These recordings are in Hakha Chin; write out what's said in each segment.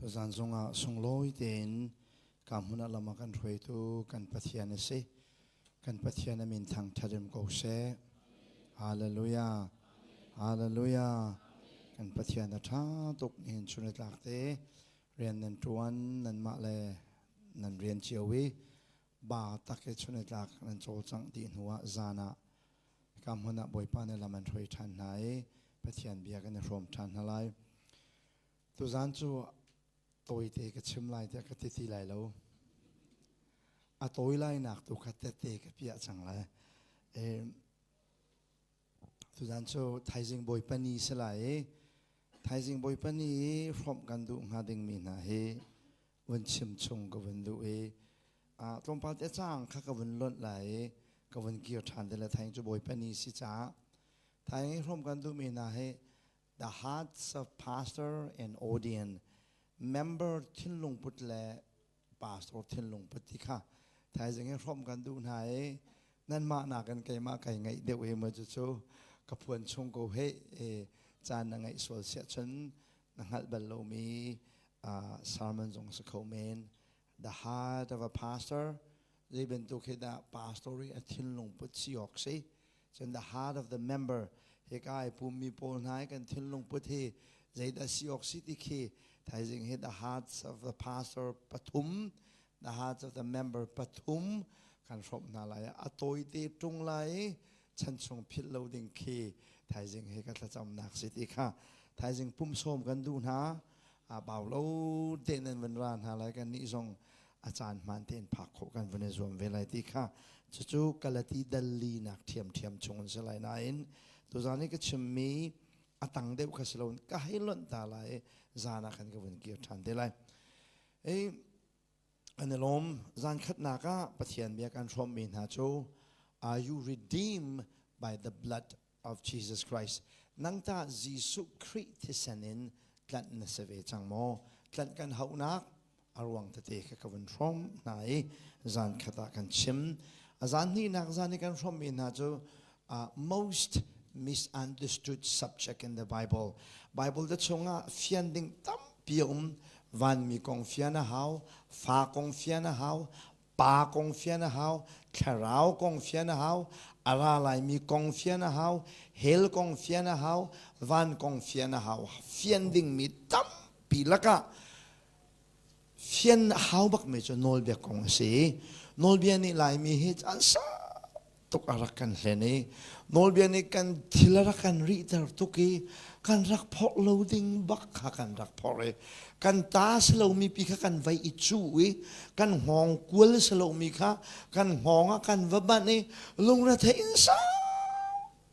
Tuzan zongah sunglawi tein ka hmun ah lam a kan hruaitu kan Pathian a si. Kan Pathian a min thangṭhat in ko seh. Hallelujah. Hallelujah. Kan Pathian a ṭha tuk nihin chun i tlak te rian nan ṭuan nanmah le nan rian cio i ba tak i chun i tlak nan cawlcangh dih hnu ah zan ah ka hmun ah Bawipa nih lam an hruai ṭhan hna i Pathian bia kan i hrawm ṭhan hna lai. Tuzan cu tawite ka chim lai tiah ka ti ti lai lo. A tawi lai nak tu kha tette ka piah cang lai. E, tuzan cu thaizing Bawipa ni si lai i thaizing Bawipa ni i hrawmh kan duh hnga dingmi hna hi vun chim chung ka vun duh i tlawmpal te caang kha ka vun lonh lai i ka vun kir ṭhan te le thaing cu Bawipa ni si caah thaing i hrawmh kan duhmi hna hi the hearts of pastor and audience member thinlung put le pastor thinlung put ti kha thaizing i hrawmh kan duh hna i nanmah nakin keimah kai ngaih deuh hi mu cu ka phuan chung ko he e caan na ngaih sual siah cun na hngalh bal lomi sermon zong si kho men. The heart of a pastor, zei bantuk hi dah pastor i a thinlung put si awk si. Cun the heart of the member, hika ai pummi pawl hna i kan thinlung put hi zeidah si awk si ti khi thaizing hi the hearts of the pastor pathum, the hearts of the member pathum kan hrawmh hna lai. A tawite ṭung lai i chan chung philh lo ding khi thaizing hi ka thlacamnak si ti kha thaizing pum sawm kan duh hna. A bau lo te nan van ra hna lai, kan nih zong a caan hmaan tein phak khawh kan van i zuam ve lai ti kha. Cucu Galati dalli nak ṭhiamṭhiam chung an si lai nain tuzan i ka chimmi a tang deuh kha si lo ka hei lonh ta lai, zan ah khan ka vun kir ṭhan te lai. Ei an i lawm. Zan khatnak ah Pathian bia kan hrawmmi hna cu "Are you redeemed by the blood of Jesus Christ?" Nang tah Jesuh Khrih thisen in tlanh na si ve cang maw? Tlanh kan hauhnak a ruang tete kha ka vun hrawm hna i zan khat ah kan chim. A zan hnihnak zan i kan hrawmmi hna cu most misunderstood subject in the Bible. Bible te chungah fian ding tampi a um. Vanmi kong fian a hau, fa kong fian a hau, pa kong fian a hau, thlarau kong fian a hau, a ra laimi kong fian a hau, hell kong fian a hau, van kong fian a hau. Fian dingmi tampi lakah fian a hau bakmi cu nawlbia kong a si. Nawlbia nih Laimi hi caan sau tuk a rak kan hlen i nawlbia nih kan thil a rak kan rihter tuk i kan rak phorh lo ding bak kha kan rak phorh i kan ta si lomi pi kha kan vai i cuh i kan hngawng kual si lomi kha kan hngawng ah kan va banh i lungretheih in sau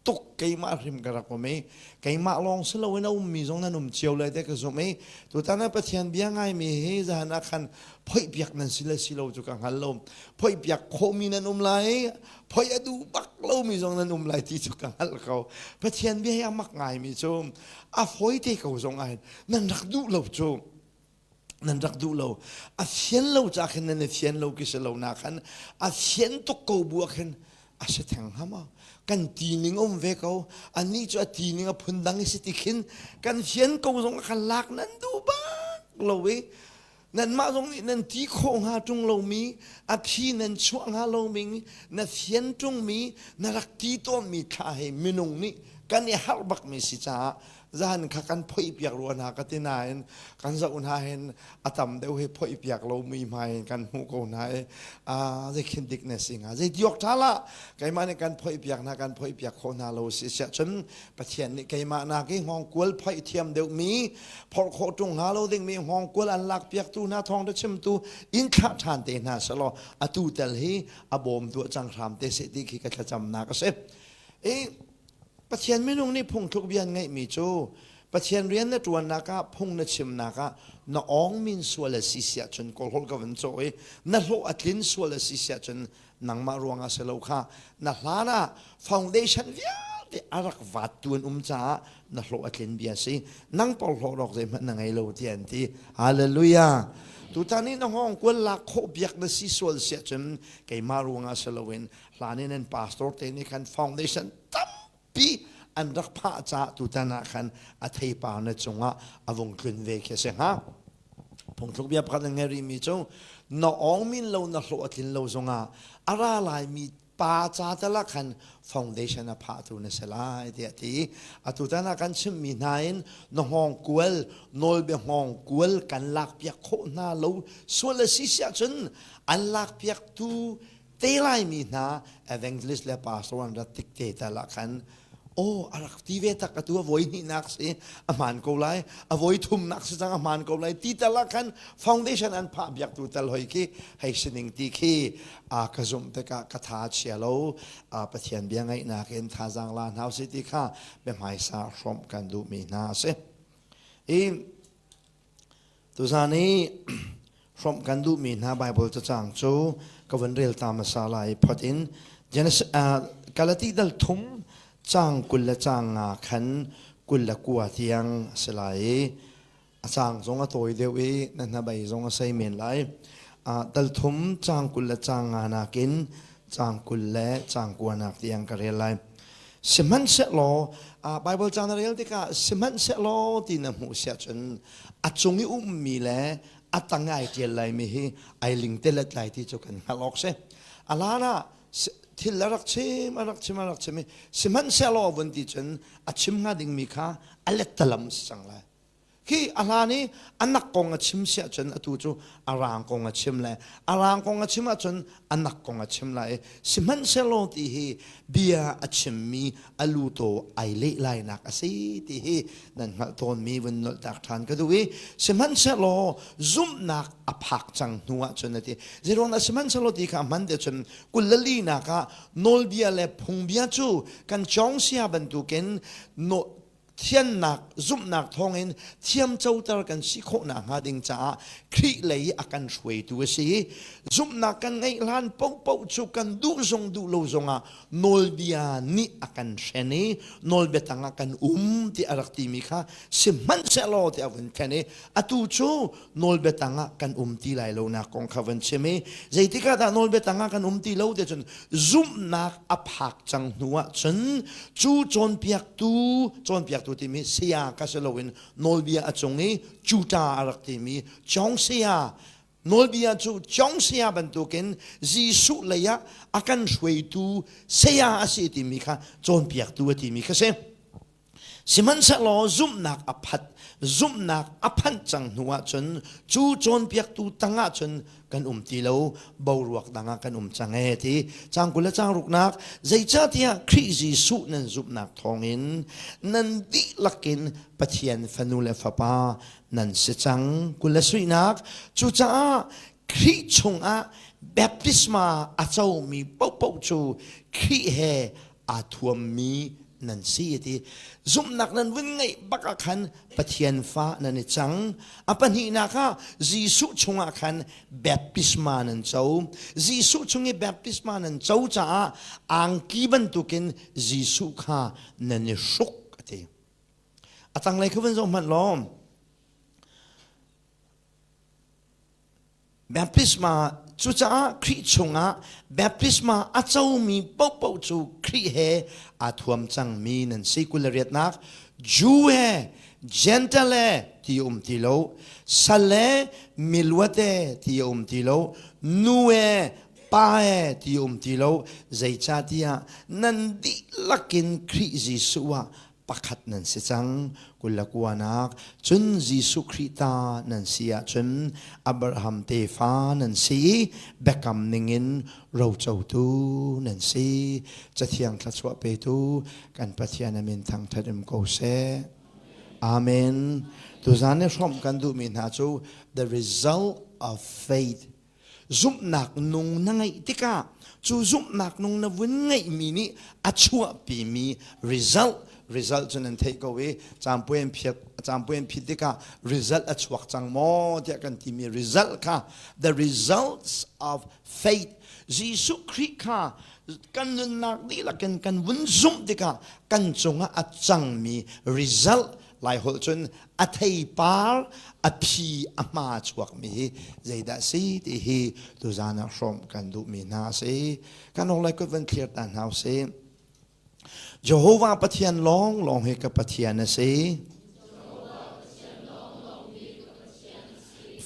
tuk keimah hrim ka rak um i keimah lawng si loin a ummi zong nan um cio lai te ka zumh i tutan ah Pathian bia ngaimi hi zahan ah khan phoihpiak nan si le si lo cu ka hngal lo. Phoihpiak khawhmi nan um lai, phoih a duh bak lomi zong nan um lai ti cu ka hngalh ko. Pathian bia hi a mak ngaimi cu a fawi te ko zong ah hin nan rak duh lo cu nan rak duh lo. A fian lo ca khin nan i fian lo ki si lo na khan a fian tuk ko bu ah khin a si theng hnga maw? Kan ti ning um ve ko, anih cu a ti ning a phun dang i si ti khin kan fian ko zong ah khan lak nan duh bak lo i nanmah zong nih nan ti khawh hnga ṭung lomi a phi nan chuah hnga lomi na fian ṭungmi na rak ti tawnmi thla he minung nih kan i harh bakmi si caah zan kha kan phoihpiak rua hna ka ti nain kan zoh hna hin a tam deuh hi phoihpiak lomi hmai in kan hmuh ko hna i zei khin dik na si hnga, zei diok ṭha lah. Keimah nih kan phoihpiak hna, kan phoihpiak khawh hna lo si siah cun Pathian nih keimah nak i hngawngkual phoih thiam deuhmi, phorh khawh ṭung hnga lo dingmi hngawngkual an lakpiaktu hna thawngṭha chimtu in thlah ṭhan te hna selaw atu tel hi a bawm duah cang hram te seh ti khi ka thlacamnak a si. I Pathian minung nih phungthluk bia an ngeihmi cu Pathian rian na ṭuannak ah, phung na chimnak ah na awngmin sual a si siah cun, kawlhawl ka van cawh i, na hlawh a tlin sual a si siah cun nangmah ruangah si lo kha, na hlan ah foundation vialte a rak vattu an um caah na hlawh a tlin bia si. Nang porhlawh rawk zeihmanh na ngei lo tiah an ti. Hallelujah. Tutan i na hngawng kual lak khawh biak na si sual siah cun keimah ruangah si loin hlan in an pastor te nih khan foundation tampi an rak phah caah tutan ah khan a theipar na cungah a vung tlun ve khi a si hnga. Phungthluk bia pakhat an ngei rihmi cu na awngmin lo na hlawh a tlin lo zongah a ra laimi pa ca tal ah khan foundation a phahtu na si lai tiah a ti. Atutan ah kan chimmi hna in na hngawngkual nawlbia hngawngkual kan lakpiak khawh hna lo sual a si siah cun an lakpiaktu te laimi hna evangelist le pastor an rat tik te tal ah khan aw a rak ti ve tak atu a voi hnihnak si a hmaan ko lai a voi thumnak si cang a hmaan ko lai ti tal ah khan foundation an phah biaktu tal hoi khi hei sining ti khi a ka zumh tikah ka tha chia lo a Pathian bia ngaihnak in thazaang la hna si ti kha biahmaisa hrawmh kan duhmi hna a si i Tuzan i hrawmh kan duhmi hna Baibal cacang cu ka van rel ta hmasa lai phot in Genesis Galati dal thum caang 20 le caang nga khan 29 tiang a si lai i a caang zong a tawi deuh i na hnabei zong a sei men lai. Dal thum caang 20 le caang nga nakin caang 20 le caang kua nak tiang ka rel lai. Sihmanhsehlaw Baibal ca na rel tikah sihmanhsehlaw ti na hmuh siah cun a cung i ummi le a tang ai ṭial laimi hi ai lingtelet lai ti cu kan hngalh awk si. A hlan ah thil a rak chim a rak chim a rak chim i sihmanhsehlaw vun ti cun a chim hnga dingmi kha a lettalam si cang lai. Khi a hlan i a nak kong a chim siah cun atu cu a rang kong a chim lai. A rang kong a chim ahcun a nak kong a chim lai. Sihmanhsehlaw ti hi bia a chimmi a lutaw ai leh lainak a si ti hi nan hngalh tawnmi vun nolhtak ṭhan ka duh i sihmanhsehlaw zumhnak a phak cang hnu ahcun a ti. Zeiruangah sihmanhsehlaw ti kha hman te cun 22nak ah nawlbia le phungbia cu kan cawng sia bantukin thiannak zumhnak thawngin thiamcoter kan si khawh nakhnga ding caah Khrih lei a kan hruaitu a si. Zumhnak kan ngeih hlan paohpaoh cu kan duh zong duh lo zongah nawlbia nih a kan hren i nawlbia tangah kan um ti a rak timi kha sihmanhsehlaw ti a vun thlen i atu cu nawlbia tangah kan um ti lai lonak kong kha van chim i zeitikah dah nawlbia tangah kan um ti lo ti cun zumhnak a phak cang hnu ah cun cu cawnpiaktu cawnpiaktu timi saya ka si loin nawlbia a cung i cuta a rak timi cawng saya nawlbia cu cawng saya bantukin Jesuh lei ah a kan hruaitu saya a si timi kha cawnpiaktu a timi kha si. Sihmanhsehlaw zumhnak a phat zumhnak a phanh cang hnu ahcun cu cawnpiaktu tang ahcun kan um ti lo boruak dang ah kan um cang ee ti caang 20 le caang ruknak zeicahtiah Khrih Jesuh nan zumhnak thawngin nan dihlak in Pathian fanu le fapa nan si cang 20 le suinak cucaah Khrih chungah baptisma a comi paohpaoh cu Khrih he aa thuammi nan si ti zumhnak nan vun ngeih bak ah khan Pathian fa nan i cang a pahnihnak ah Jesuh chungah khan baptisma nan co Jesuh chung i baptisma nan co caah angki bantukin Jesuh kha nan i hruk a ti a tanglei kha vun zoh hmanh law Baptisma cucaah Khrih chungah baptisma a comi paohpaoh cu Khrih he aa thuam cangmi nan si 28nak Jew he Gentile he ti um ti lo sal he miluat he ti um ti lo nu he pa he ti um ti lo zeicahtiah nan dihlak in Khrih Jesuh ah pakhat nan si cang 29nak cun Jesuh Khrih ta nan si ahcun Abraham tefa nan si i biakam ningin rocotu nan si cathiang thluachuah petu kan Pathian a min thangṭhat um ko seh Amen tuzan i hrawmh kan duhmi hna cu the result of faith Zumhnak nung na ngeih tikah cu zumhnak nung na vun ngeihmi nih a chuahpimi result result cu nan theih ko i caampuai an phiat caampuai an phit tikah result a chuak cang maw tiah kan timi result kha the results of faith Jesuh Khrih kha kan nunnak dihlak in kan vun zumh tikah kan cungah a cangmi result Laiholh cun a theipar a phi a hma chuakmi hi zeidah si ti hi tuzaan ah hrawmh kan duhmi hna a si. Kan lai kut van thlir ta hna usih. Jehovah Pathian lawnglawng hi ka Pathian a si.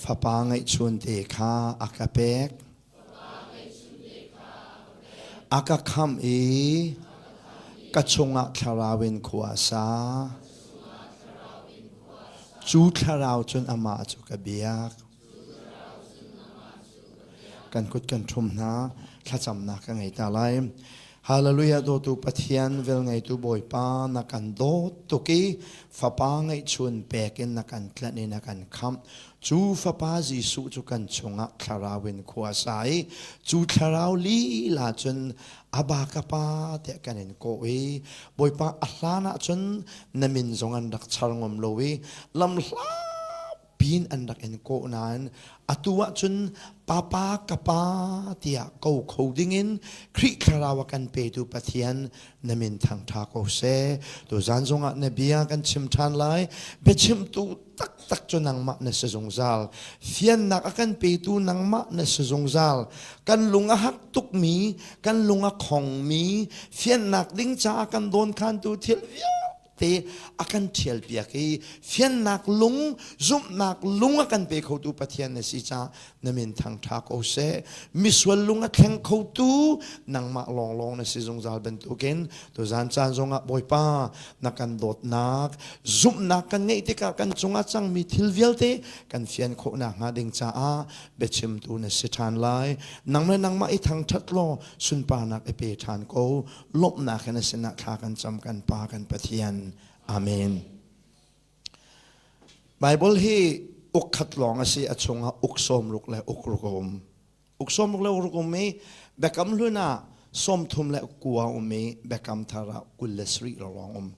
Fapa ngeihchunte kha a ka pek. A ka khamh i ka chungah thlarau in khua a sa. Cu thlarau cun amah cu ka biak. Kan kut kan ṭhum hna, thlacamnak ka ngei ta lai. Hallelujah dawtu Pathian velngeitu Bawipa na kan dawt tuk i fapa ngeihchun pek in na kan tlanh i na kan khamh. Cu fapa Jesuh cu kan chungah thlarau in khua sa i cu thlarau lila cun Abba ka pa tiah kan in kawh i Bawipa a hlan ah cun na min zong an rak char ngam lo i lam hla pin an rak in kawh nain atu ahcun papa ka pa tiah ko kho dingin Khrih thlarau a kan petu Pathian na min thangṭha ko seh. Tuzan zongah na bia kan chim ṭhan lai. Biachimtu taktak cu nangmah na si zungzal. Fiannak a kan petu nangmah na si zungzal. Kan lung a hak tukmi, kan lung a khongmi, fiannak ding caah kan dawnkhantu thil vialte te a kan ṭhial piak i fiannak lung zumhnak lung a kan pe khotu Pathian na si caah na min thangṭha ko seh. Misual lung a thleng khotu nangmah lawnglawng na si zungzal bantukin tuzan caan zongah Bawipa na kan dawtnak zumhnak kan ngeih tikah kan cungah cangmi thil vialte kan fian khawh nakhnga ding caah biachimtu na si ṭhan lai. Nang le nangmah i thangṭhat law sunparnak i pe ṭhan ko. Lawmhnak in a sinah thla kan cam kan Pa kan Pathian. Amen. Bible hi uk khat lawng a si a chungah uk sawmruk le uk ruk a um. Uk sawmruk le uk ruk um i Biakam Hlun ah 30 le kua um i Biakam Thar ah 27 lawng um.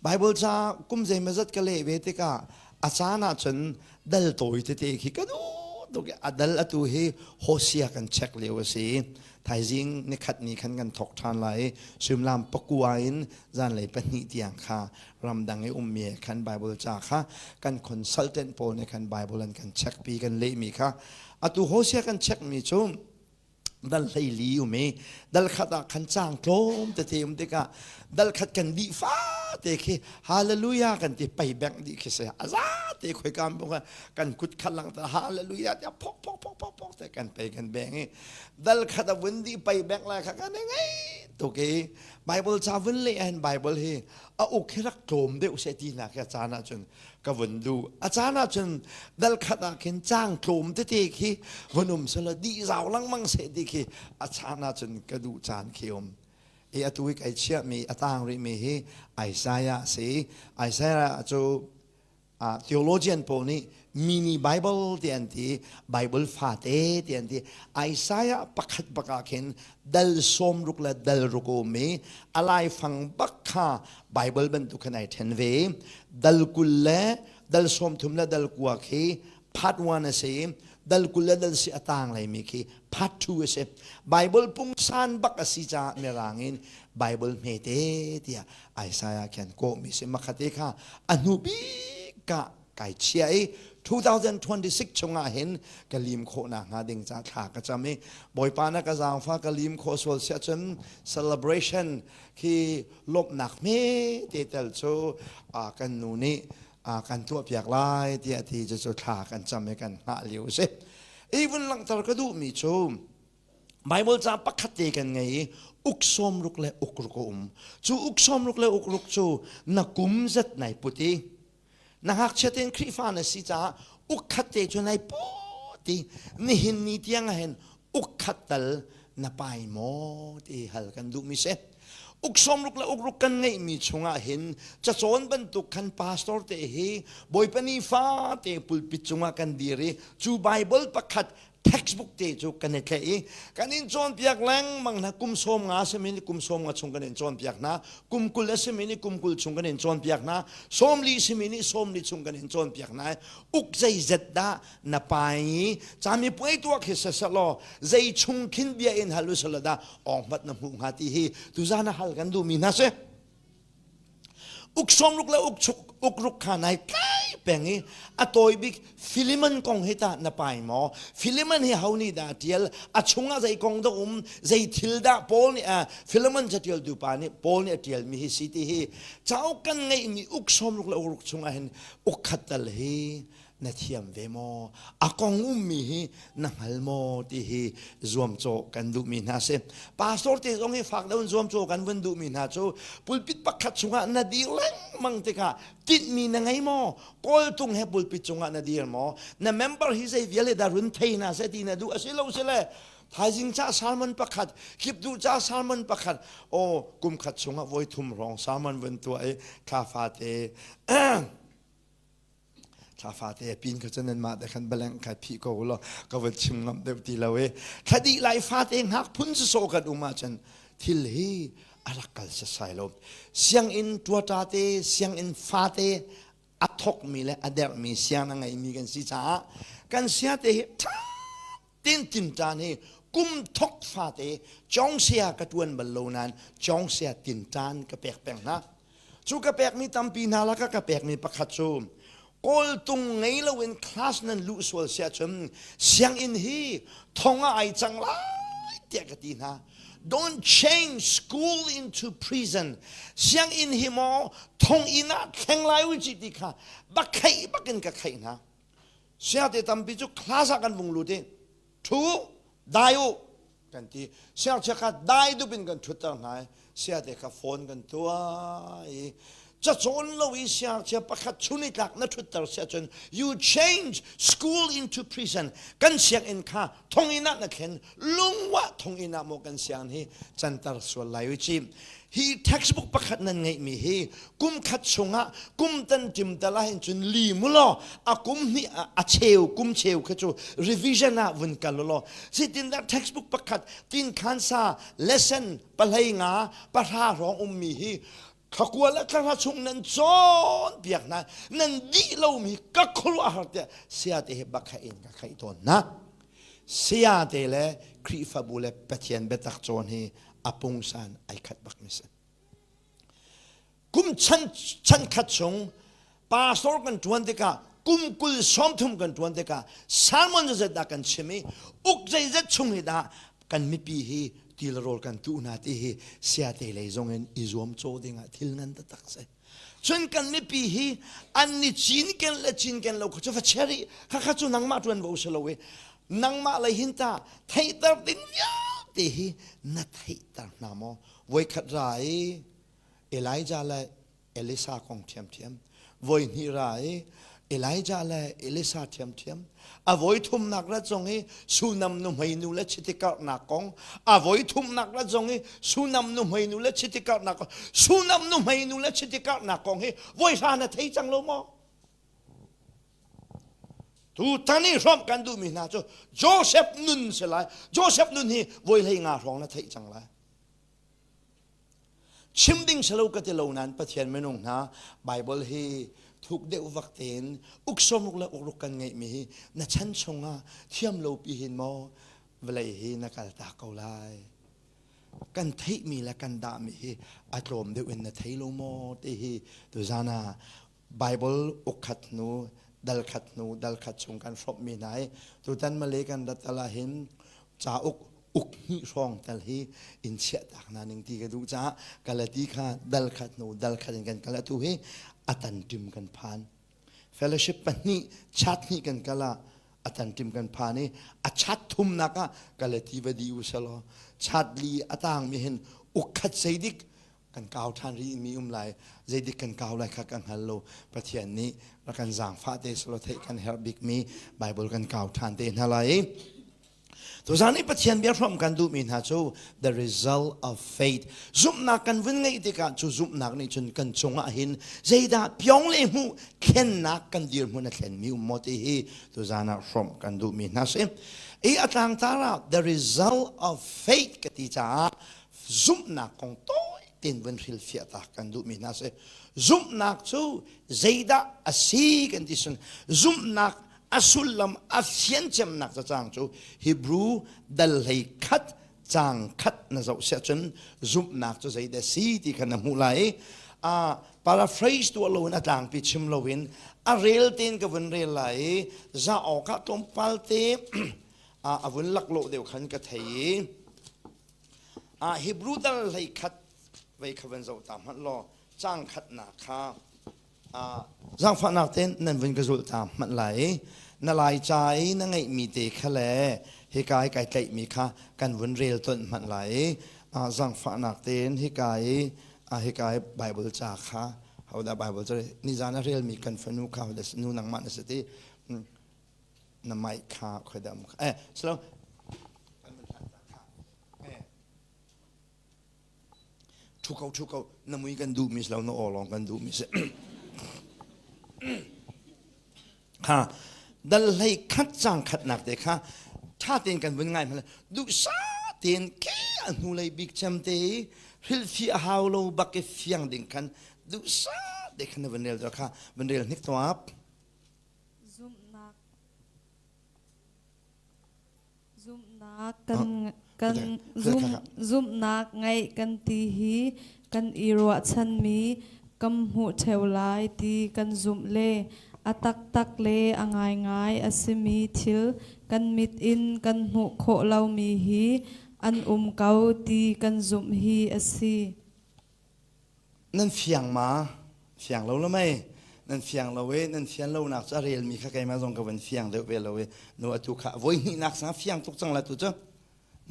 Bible ca kum zeimawzat ka leh ve tikah a caan ahcun dal tawi tete khi ka duh tuk i a dal atu hi Hosea kan check lio a si. Thaizing nikhat ni khan kan thawk ṭhan lai i suimilam pakua in zanlei pahnih tiang kha ramdang i ummi he khan Bible ca kha kan consultant pawl nih khan Bible an kan check pi kan lehmi kha atu Hosea kan check mi cu dal 14 um i dal khat ah khan caang tlawm tete um tikah dal khat kan dih fate khi hallelujah kan ti pei bengh dih khi si a za te khoi kam bu kan kut khat lang ta hallelujah tiah phok phok phok phok phok te kan pei kan beng i dal khat a vun dih pei bengh lai kha kan ngei tuk i Bible ca vun le hin Bible hi a uk hi rak tlawm deuh se ti na kha caan ah cun ka vun duh. A caan ahcun dal khat ah khin caang tlawm tete khi vun um selaw dih zau lengmang seh ti khi a caan ahcun ka duh caan khi um. I atu i kai chiahmi a taang rihmi hi Isaiah a si. Isaiah cu uh, theologian pawl nih mini Bible ti an ti, Bible fate ti an ti. Isaiah pakhat bak ah khin dal 60 le dal ruk a um i a laifang bak kha Bible bantuk khan ai ṭhen ve. Dal 20 le dal 30 le dal kua khi part 1 a si. Dal 20 le dal si a tang leimi khi part 2 a si. Bible pungsan bak a si caah mirang in Bible hmete tiah Isaiah khan kawhmi si. Makhate kha a hnu bik ah kai chia i 2026 chungah hin ka lim khawh nakhnga ding ca thla ka cam i Bawipa na ka zaangfa ka lim khawh sual siah cun celebration khi lawmhnak hme te tel cu kan nu nih kan tuahpiak lai tiah ti cu thla kan cam i kan hngah lio a si. Even langhter ka duhmi cu Bible ca pakhat te kan ngei i uk 60 le uk ruk a um. Cu uk 60 le uk ruk cu na kum zat nai put i na ngakchia tein Khrihfa na si caah ukkhat te cu nai put i nihin ni tiang ah hin ukkhat tal na pai maw ti hal kan duhmi si. Uk 60 le uk ruk kan ngeihmi chungah hin cacawn bantuk khan pastor te hi Bawipa ni fa te pulpit cungah kan dir i cu Bible pakhat textbook te cu kan i tlaih i kan in cawnpiak lengmang hna. Kum 50 simi nih kum 50 chung kan in cawnpiak hna, kum 20 a simi nih kum 20 chung kan in cawnpiak hna, 40 simi nih 40 chung kan in cawnpiak hna. Uk zeizet dah na pai i camipuai tuah khi siselaw zei chung khin bia in hal usalaw dah awng hmat na hmuh hnga ti hi tuzan a hal kan duhmi hna si. Uk 60 le uk chuk uk ruk kha nai tlai peng i a tawi bik Philemon kong hi tah na pai maw? Philemon hi ho nih dah tial? A chungah zei kong dah um? Zei thil dah Paul nih a Philemon catialtu pa nih Paul nih a tialmi hi si ti hi cauk kan ngeihmi uk 60 le uk ruk chungah hin uk khat tal hi. na thiam ve maw? A kong ummi hi na hngal maw ti hi zuamcawh kan duhmi hna si. Pastor te zong hi fak deuh in zuamcawh kan vun duhmi hna cu pulpit pakhat chungah na dir lengmang tikah tinhmi na ngei maw? Kawltung he pulpit cungah na dir maw? Na member hi zei vial hi dah run thei hna seh ti na duh a si lo si le thaizing ca sermon pakhat kiptuh ca sermon pakhat aw kum khat chungah voi thum hrawng sermon vun tuah i thla fate thla fate pin kha cun nanmah te khan baleng kha phih ko law ka van chim ngam deuh ti lo i thla dih lai fate ngak phun sawsawh kan um ahcun thil hi a rak kal sasai lo. Sianginn ṭuaṭa te, sianginn fate a thokmi le a derhmi siang a ngeimi kan si caah kan sia te hi ṭha tein tinṭan hi kum thok fate cawngsia ka ṭuan bal lo nain cawngsia tinṭan ka pek peng hna. Cu ka pekmi tampi hna lakah ka pekmi pakhat cu kawltung ngei loin class nan luh sual si ahcun sianginn hi thong ah ai cang lai tiah ka ti hna. Don't change school into prison. Sianginn hi maw thonginn ah thleng lai u ci ti kha bak kheih bakin ka kheih hna. Siangte tampi cu class ah kan vung lut i ṭhu dai u kan ti siangchia kha dai dup in kan ṭhutter hna i siate kha phone kan tuah i cacawn lo i siangchia pakhat chun i tlak na ṭhutter si ahcun you change school into prison kan sianginn kha thonginn ah na thlen lungwah thonginn ah maw kan sianginn hi canter sual lai u ci Hi textbook pakhat nan ngeihmi hi kum khat chungah kum tan tim tal ahhin cun li mu law a kum hnih a cheu kum cheu kha cu revision ah vun kal law zeitindah textbook pakhat tin khansa lesson pahlei nga pahra hrawng ummi hi thlakua le thlahra chung nan cawn piak hna nan dih lomi ka khuaruah har tiah saya te he bak in ka khaih tawn hna saya te le Khrihfabu le Pathian biatak cawn hi a pungsan ai khat bak mi si. Kum chan chan khat chung pastor kan tuan tikah kum kul 30 kan tuan tikah sermon zet dah kan chim i uk zeizet chung hi dah kan mipi hi til rawl kan tu hna ti hi siate lei zong in i zuam caw dingah thil ngan taktak si. Cun kan mipi hi an ni cinken le cinken lo kha cu va chia rih. Khakha cu nangmah ṭuanvo si lo i nangmah lei hin ta theihter ding vialte hi na theihter hna maw? Voikhat ra i Elijah le Elisa kong ṭhiamṭhiam. Voi hnih ra i Elijah le Elisa ṭhiamṭhiam. A voi thumnak rat zong i Sunam nuhmeinu le chiti karhnak kong a voi thumnak rat zong i Sunam nuhmeinu le chiti karhnak kong Sunam nuhmeinu le chiti karhnak kong hi voi hra na thei cang lo maw? Tutan i hrawmh kan duhmi hna cu Joseph nun si lai. Joseph nun hi voi hlei nga hrawng na theih cang lai. Chim ding si lo ka ti lo nain Pathian minung hna Bible hi thuk deuh vak tein uksawmruk le ukruk kan ngeihmi hi na chan chungah thiam lo pi hin maw vawlei hi na kal tak ko lai. Kan theihmi le kan dahmi hi a tlawm deuh in na thei lo maw ti hi tuzan ah Bible ukkhat hnu dal khat hnu dal khat chung kan hrawmhmi hna i tutan Malay kan rat tal ahhin cauk uk hnih hrawng tal hi in chiahtak hna ning ti ka duh caah Galati kha dal khat hnu dal khat in kan kal atu hi a tanṭim kan phan fellowship pahnih chat hnih kan kal ah a tanṭim kan phan i a chat thumnak ah Galati va di u selaw chat li a tangmi hin uk khat zeidik kan kau ṭhan rih mi um lai zeidik kan kau lai kha kan hngal lo Pathian nih rak kan zaangfah te selaw theih kan herh bikmi Bible kan kau ṭhan te hna lai Tuzan i Pathian bia hrawm kan duhmi hna cu the result of faith zumhnak kan vun ngeih tikah cu zumhnak nih cun kan cungah hin zeidah piong le hmuh thlennak kan dirhmun a thlenmi um maw ti hi tuzan ah hrawmh kan duhmi hna si i a tlangtar ah the result of faith ka ti caah zumhnak kong tawi tein vun hrilhfiah ta kan duhmi hna si zumhnak cu zeidah a si kan ti sun zumhnak a sullam a fian cemnak cacang cu Hebrew dal hlei khat cang khat na zoh siah cun zumhnak cu zeidah si ti kha na hmuh lai a paraphrase tuah loin a tlangpi chim loin a rel tein ka vun rel lai i za awk ah tlawmpal te a vun laklawh deuh khan ka thei i Hebrew dal hlei khat vei kha van zoh ta hmanh law cang khatnak kha. Zaangfahnak tein nan vun ka zulh ta hmanh lai i na lai ca i na ngeihmi te kha le hika i kai tlaihmi kha kan vun rel tonh hmanh lai i zaangfahnak tein hika i hika i Bible ca kha hodah Bible ca nizan a relmi kan fanu kha hodah nu nangmah na si ti na mic kha khoidam eh silo Ṭhu ko, ṭhu ko, na mui kan duhmi si lo, na aw lawng kan duhmi si. Ha, dal hlei khat cang khatnak te kha ṭha tein kan vun ngai hmanh duhsah tein ke a hnulei bik cem te i hrilhfi a hau lo bak i fiang ding khan duhsah te khan na vun rel kha vun rel hnik tuap. Zumhnak Zumhnak kan kan zum, zumhnak ngeih kan ti hi kan i ruahchanmi kan hmuh ṭheo lai ti kan zumh le a taktak le a ngaingai a simi thil kan mit in kan hmuh khawh lomi hi an um ko ti kan zumh hi a si. Nan fiang ma? Fiang lo lo mei? Nan fiang lo i nan fian lonak cu a relmi kha keimah zong ka van fiang deuh ve lo i nu atu kha voi hnihnak sang fiang tuk cang la tu cu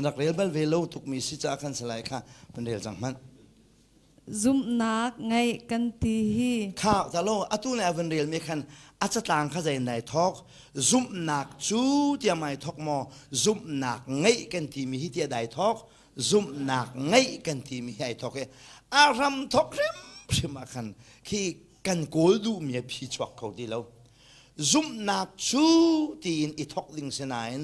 na rak rel bal ve lo tukmi si caah khan salai kha van rel cang hmanh. Zumhnak ngeih kan ti hi. Kha ta lo atu ne a van relmi khan a catlang kha zei nai thawk zumhnak cu tiah mai thawk maw zumhnak ngeih kan timi hi tiah dai thawk zumhnak ngeih kan timi hi ai thawk i a ram thawk hrimhrim ah khan khi kan kawl duhmi a phi chuak kho ti lo zumhnak cu tiin i thawk ding si nain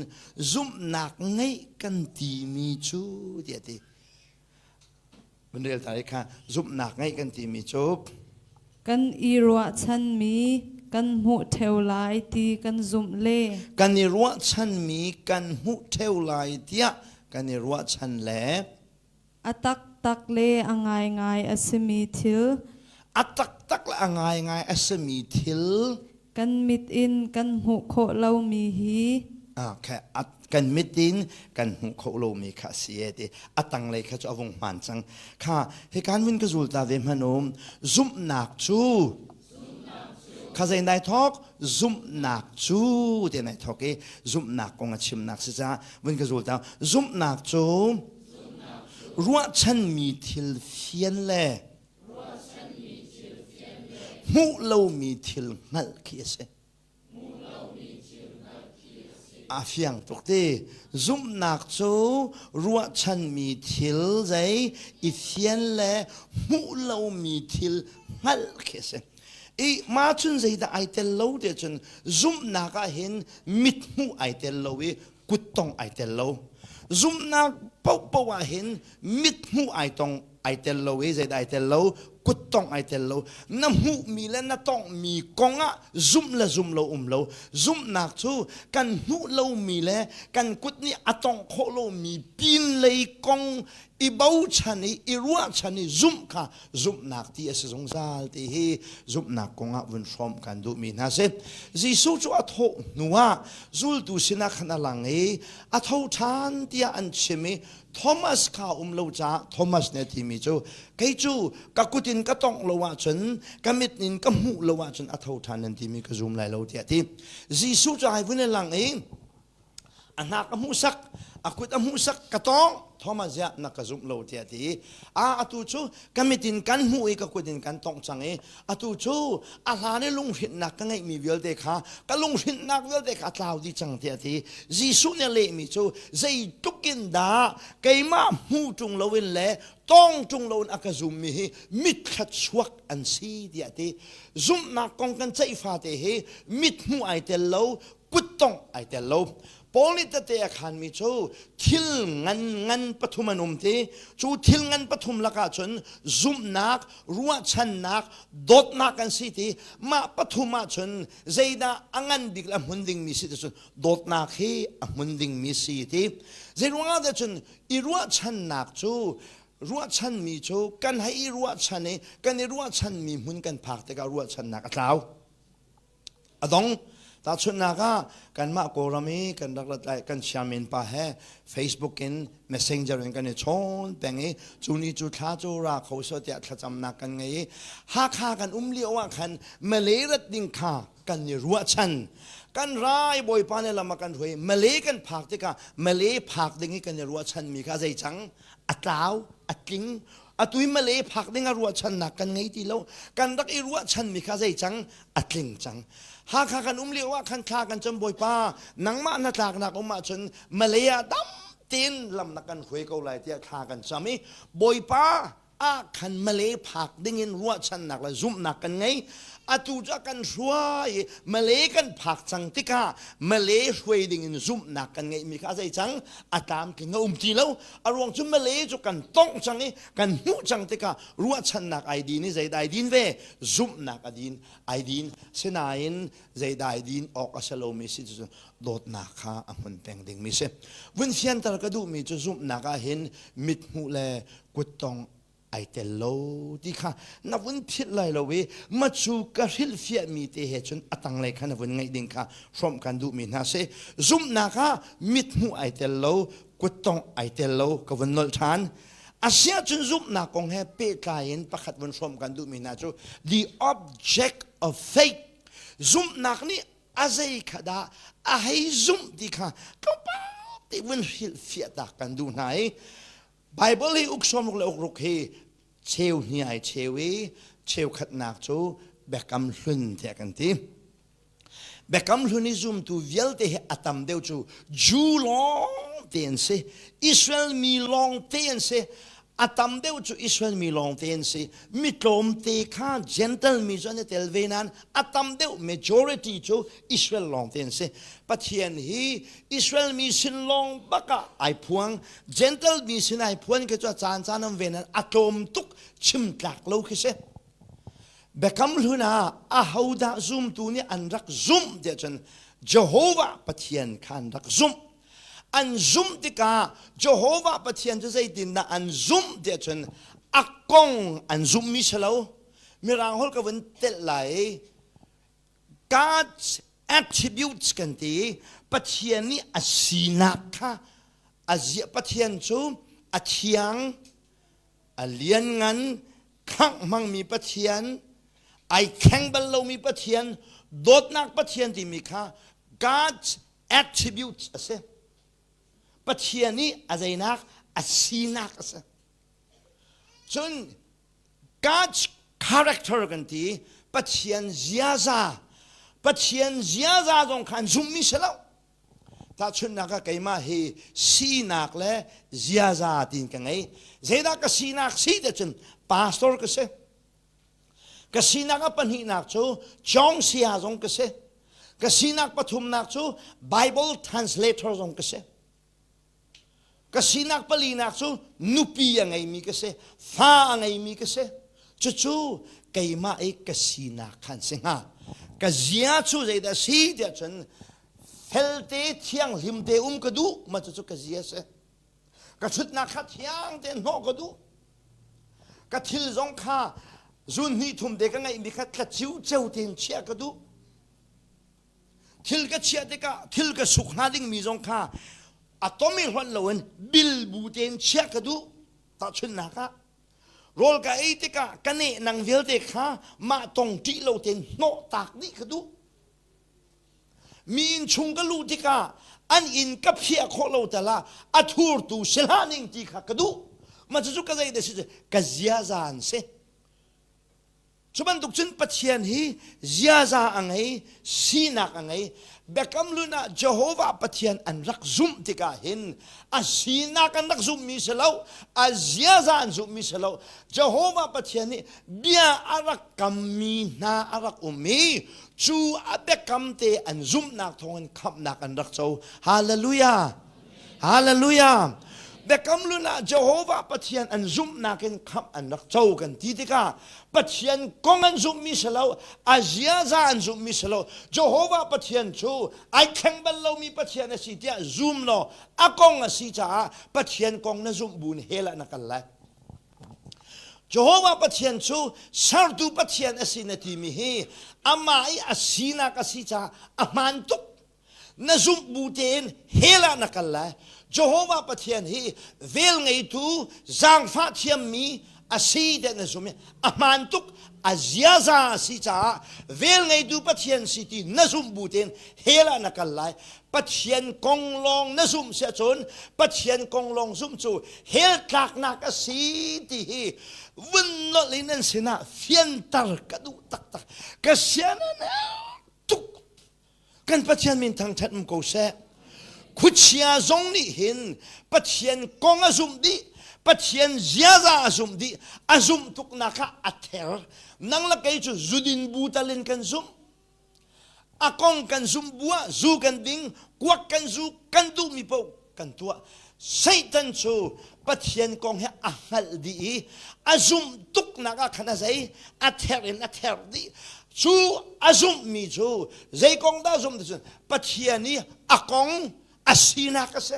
zumhnak ngeih kan timi cu tiah ti Van rel ta kha zumhnak ngeih kan timi cu kan i ruahchanmi kan hmuh ṭheo lai ti kan zumh le kan i ruahchanmi kan hmuh ṭheo lai tiah kan i ruahchan le a taktak le a ngaingai a simi thil a taktak le a ngaingai a simi thil kan mit in kan hmuh khawh lomi hi kan mit in kan hmuh khawh lomi kha a si e ti a tanglei kha cu a vung hmaan cang kha hi kan vun ka zul ta ve hmanh um zumhnak cu kha zei nai thawk zumhnak cu ti nai thawk i zumhnak kong a chimnak si caah vun ka zul ta zumhnak cu ruahchanmi thil fian le hmuh lomi thil hngalh khi a si. A fiang tuk ti. Zumhnak cu ruahchanmi thil zei i fian le hmuh lomi thil hngalh khi a si. I mah cun zeidah ai tel lo ti cun zumhnak ah hin mit hmuh ai tel lo i kuttong ai tel lo. Zumhnak paohpaoh ah hin mit hmuh ai tong ai tel lo i zeidah ai tel lo kuttong ai tel lo na hmuhmi le na tonghmi kong ah zumh le zum lo um lo zumhnak cu kan hmuh lomi le kan kut nih a tongh khawh lomi pinlei kong i bochan i i ruahchan i zumh kha zumhnak ti a si zungzal ti hi zumhnak kong ah vun hrawm kan duhmi hna si Jesuh cu a thawh hnu ah zultu sinah khan a lang i a tho ṭhan tiah an chim i Thomas kha um lo caah Thomas nih a timi cu kei cu ka kut in ka tongh lo ahcun ka mit in ka hmuh lo ahcun a tho ṭhan nan timi ka zum lai lo tiah a ti. Jesuh cu ai vun i lang i a hnak a hmuhsak a kut a hmuhsak ka tawng Thomas ziah na ka zumh lo tiah a ti. A atu cu ka mit in kan hmuh i ka kut in kan tongh cang i atu cu a hlan i lunghrinhnak ka ngeihmi vialte kha ka lunghrinhnak vialte kha a tlau dih cang tiah a ti. Jesuh nih a lehmi cu zeitluk in dah keimah hmu ṭung loin le tawng ṭung loin a ka zummi hi mitthla chuak an si tiah a ti. Zumhnak kong kan ceih fate hi mit hmuh ai tel lo, kuttongh ai tel lo. Paul nih tete a khanmi cu thil ngan ngan pathum an um ti. Cu thil ngan pathum lakah cun zumhnak, ruahchannak, dawtnak an si ti. Mah pathum ah cun zeidah a ngan bik le a hmun dingmi si ti cun dawtnak hi a hmun dingmi si ti. Zeiruangah dah cun i ruahchannak cu ruahchanmi cu kan hei i ruahchan i kan i ruahchanmi hmun kan phak tikah ruahchannak a tlau. A dong. Tahchunhnak ah kanmah Kawlram i kan rak rat lai kan chairman pa he Facebook in Messenger in kan i chawn peng i cu ni cu thla cu ra kho so tiah thlacamnak kan ngei i Hakha kan um lio ah khan Malay rat ding kha kan i ruahchan. Kan rai Bawipa nih lam a kan hruai Malay kan phak tikah Malay phak ding i kan i ruahchanmi kha zei cang a tlau a tling atu i Malay phak ding a ruahchannak kan ngei ti lo kan rak i ruahchanmi kha zei cang a tling cang Hakha kan um lio ah khan thla kan cam Bawipa nangmah na tlaknak um ahcun Malay ah dam tein lam na kan hruai ko lai tiah thla kan cam i Bawipa ah khan Malay phak dingin ruahchannak le zumhnak kan ngei. Atu cu a kan hruai i Malay kan phak cang tikah Malay hruai dingin zumhnak kan ngeihmi kha zei cang a tlamtling a um ti lo. A ruang cu Malay cu kan tongh cang i kan hmuh cang tikah ruahchannak ai din i zeidah ai din ve? Zumhnak a din ai din. Sinain zeidah ai din awk a si lomi si cu dawtnak kha a hmun peng dingmi si. Vun fianter ka duhmi cu zumhnak ah hin mithmuh le kuttong ai tel lo ti kha na vun philh lai lo i macu ka hrilhfiahmi te he cun a tanglei kha na vun ngaih ding kha hrawmh kan duhmi hna si. Zumhnak ah mithmuh ai tel lo, kuttong ai tel lo ka vun nolh ṭhan. Asiah cun zumhnak kong he pehtlai in pakhat vun hrawmh kan duhmi hna cu the object of faith zumhnak nih a zei kha dah a hei zumh ti kha tlawmpal te vun hrilhfiah tak kan duh hna i Bible hi uk sawmruk le ukruk hi cheu hnih ai cheu i cheukhatnak cu Biakam Hlun tiah kan ti. Biakam Hlun i zumtu vialte hi a tam deuh cu Jew lawng te an si, Israel mi lawng te an si. A tam deuh cu Israel mi lawng te an si. Mi tlawmte kha Gentile mi cu an i tel ve nain a tam deuh majority cu Israel lawng te an si. Pathian hi Israel mi sin lawng bak ah ai phuang. Gentile mi sin ai phuan khi cu a caan caan an ve nain a tlawm tuk chim tlak lo khi si. Biakam hlun ah ahodah zumtu nih an rak zumh tiah cun Jehovah Pathian kha an rak zumh. An zumh tikah Jehovah Pathian cu zeitindah an zumh tiah cun a kong an zumhmi si lo. Mirang holh ka vun telh lai. God's attributes kan ti. Pathian nih a sinak kha a zia Pathian cu a thiang, a lianngan, khangh hmangmi Pathian, ai thleng bal lomi Pathian, dawtnak Pathian timi kha God's attributes a si. Pathian nih a zeinak a sinak a si. Cun God's character kan ti Pathian ziaza Pathian ziaza zong kha an zumhmi si lo. Tahchunhnak ah keimah hi sinak le ziaza tiin ka ngei. Zeidah ka sinak si te cun pastor ka si. Ka sinak a pahnihnak cu Chong Sia zong ka si. Ka sinak pathumnak cu Bible translator zong ka si. Ka sinak palinak cu nupi a ngeimi ka si, fa a ngeimi ka si. Cucu keimah i ka sinak khan si hnga. Ka zia cu zeidah si tiah cun felte thianghlim te um ka duh ma cucu ka zia si. Ka ṭhutnak kha thiang tein hnawh ka duh. Ka thil zong kha zun hnih thum te ka ngeihmi kha tlaciu ceu tein chiah ka duh. Thil ka chiah tikah thil ka suk hna dingmi zong kha a tom i hlonh loin bilbu tein chiah ka duh. Tahchunhnak ah rawl ka ei tikah ka nehnang vialte kha mah tong ṭih lo tein hnawh taak dih ka duh. Mi inn chung ka luh tikah an inn ka phiah khawh lo tal ah a thurtu si hlah ning ti kha ka duh. Mah cucu ka zei dah si ka ziaza an si. Cu bantuk cun Pathian hi ziaza a ngei, sinak a ngei. Biakam Hlun ah Jehovah Pathian an rak zumh tikah hin a sinak an rak zumhmi si lo, a ziaza an zumhmi si lo. Jehovah Pathian nih bia a rak kammi hna a rak um i cu a biakam te an zumhnak thawngin khamhnak an rak co. Hallelujah! Hallelujah! Biakam Hlun ah Jehovah Pathian an zumhnak in khamh an rak co kan ti tikah Pathian kong an zumhmi si lo, a ziaza an zumhmi si lo. Jehovah Pathian cu ai thleng bal lomi Pathian a si tiah zum law a kong a si caah Pathian kong na zumh bu in hell ah na kal lai. Jehovah Pathian cu sertu Pathian a si na timi hi amah i a sinak a si caah a hmaan tuk. Na zumh bu tein hell ah na kal lai. Jehovah Pathian hi vel ngeitu, zaangfah thiammi a si tiah na zum i a hmaan tuk. A ziaza a si caah vel ngeitu Pathian si ti na zumh bu tein hell ah na kal lai. Pathian kong lawng na zumh si ahcun Pathian kong lawng zumh cu hell tlaknak a si ti hi vun nolh in an sinah fianter ka duh taktak. Ka sian tuk. Kan Pathian min thangṭhat um ko seh. Khuachia zong nih hin Pathian kong a zumh dih, Pathian ziaza a zumh dih, a zumh tuknak kha a ther. Nang le kei cu zudin bu tal in kan zumh. A kong kan zumh bu ah zu kan ding, kuak kan zu, kan duhmi paoh kan tuah. Satan cu Pathian kong hi a hngalh dih i a zumh tuknak ah khan a zei a ther in a ther dih. Cu a zumhmi cu zei kong dah zumh ti cun Pathian i a kong a sinak a si.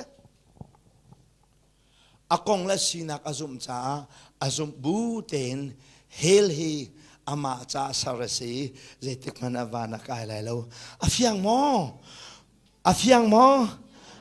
A kong le sinak a zumh caah a zumh bu tein hell hi amah caah ser a si i zeitik hmanh ah van a kai lai lo. A fiang maw? A fiang maw?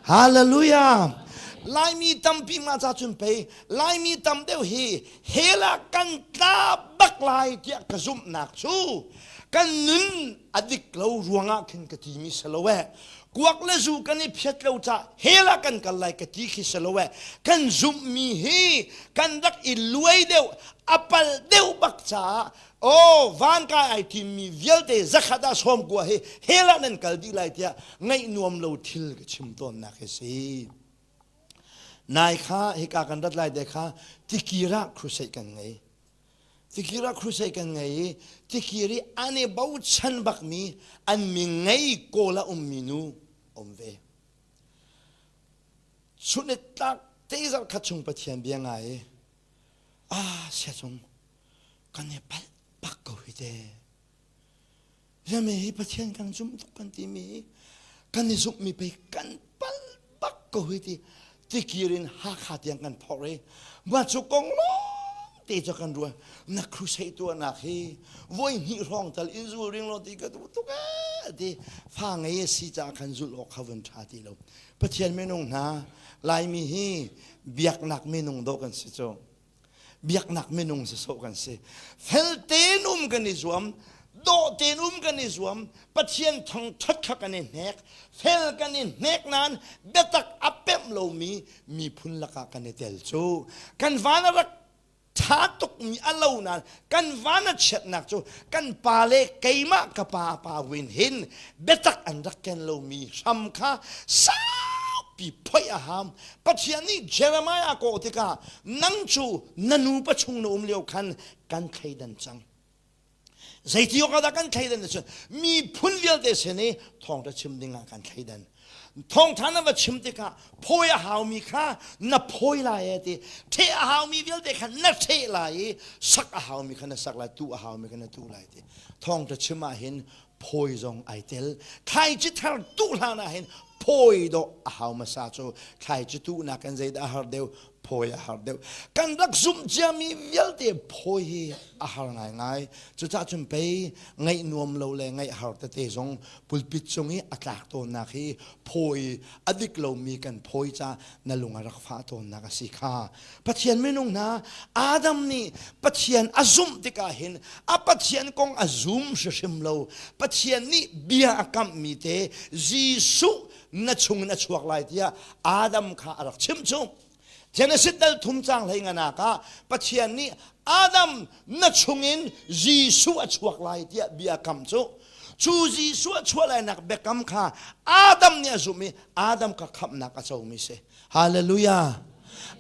Hallelujah! Laimi tampi mah ca cun pei Laimi tam deuh hi hell ah kan tla bak lai tiah ka zumhnak cu kan nun a dik lo ruangah khin ka timi si lo eh. Kuak le zu kan i phiat lo ca hell ah kan kal lai ka ti khi si lo eh. Kan zumhmi hi kan rak i luai deuh, a pal deuh bak caah aw van kai ai timmi vialte zakhat ah 90 hi hell ah nan kal dih lai tiah ngaih nuam lo thil ka chim tawnnak hi si. Nai kha hika kan rat lai te kha tikir ah crusade kan ngei. Tikir ah crusade kan ngei i tikir i an i bochan bakmi an mi ngei kawl a ummi nu um ve. Chunit tlak te zarh khat chung Pathian bia ngai i ah siacung kan i palh bak ko hi te. Ziami hi Pathian kan zumh tuk kan timi hi kan i zumhmi pei kan palh bak ko hi ti tikir in Hakha tiang kan phorh i mah cu kong lawng te cu kan ruah na crusade tuahnak hi voi hnih hrawng tal in zul ring law ti ka duh tuk ee ti fa ngei a si caah khan zulh awk kha vun ṭha ti lo Pathian minung hna Laimi hi biaknak minung dawh kan si cu biaknak minung sawsawh kan si fel tein um kan i zuam dawh tein um kan i zuam Pathian thangṭhat kha kan i hnek fel kan i hnek nain biatak a pemh lomi miphun lakah kan i tel cu kan van a rak ṭha tukmi a lo nain kan van a chiatnak cu kan pa le keimah ka pa pa win hin biatak an rak ken lomi hram kha saupi phoih a ham Pathian nih Jeremiah kawh tikah nang cu na nupa chung na um lio khan kan thleidan cang. Zeiti awk ah dah kan thleidan cun miphun vialte sin i thawngṭha chim ding ah kan thleidan. Thawngṭha na va chim tikah phawi a haumi kha na phawi lai e ti ṭheh a haumi vialte kha na ṭheh lai i sak a haumi kha na sak lai tuh a haumi kha na tuh lai ti. Thawngṭha chim ah hin phawi zong ai tel thlaici thar tuh hlan ah hin phawi dawh a hau hmasa cu thlaici tuhnak in zeidah a har deuh phawi a har deuh kan rak zumh ciami vialte phawi hi a har ngaingai cucah cun pei ngaih nuam lo le ngaih har tete zong pulpit cung i a tlak tawnnak hi phawi a dik lomi kan phawi ca na lung a rak fah tawnnak a si kha Pathian minung hna Adam nih Pathian a zumh tikah hin a Pathian kong a zum hrimhrim lo. Pathian nih bia a kamhmi te Jesuh na chungin a chuak lai tiah Adam kha a rak chimh cu. Genesis dal thum cang hlei nganak ah Pathian nih Adam na chungin Jesuh a chuak lai tiah bia kam cu. Cu Jesuh a chuah lainak biakam kha Adam nih a zumh i Adam kha khamhnak a comi si. Hallelujah.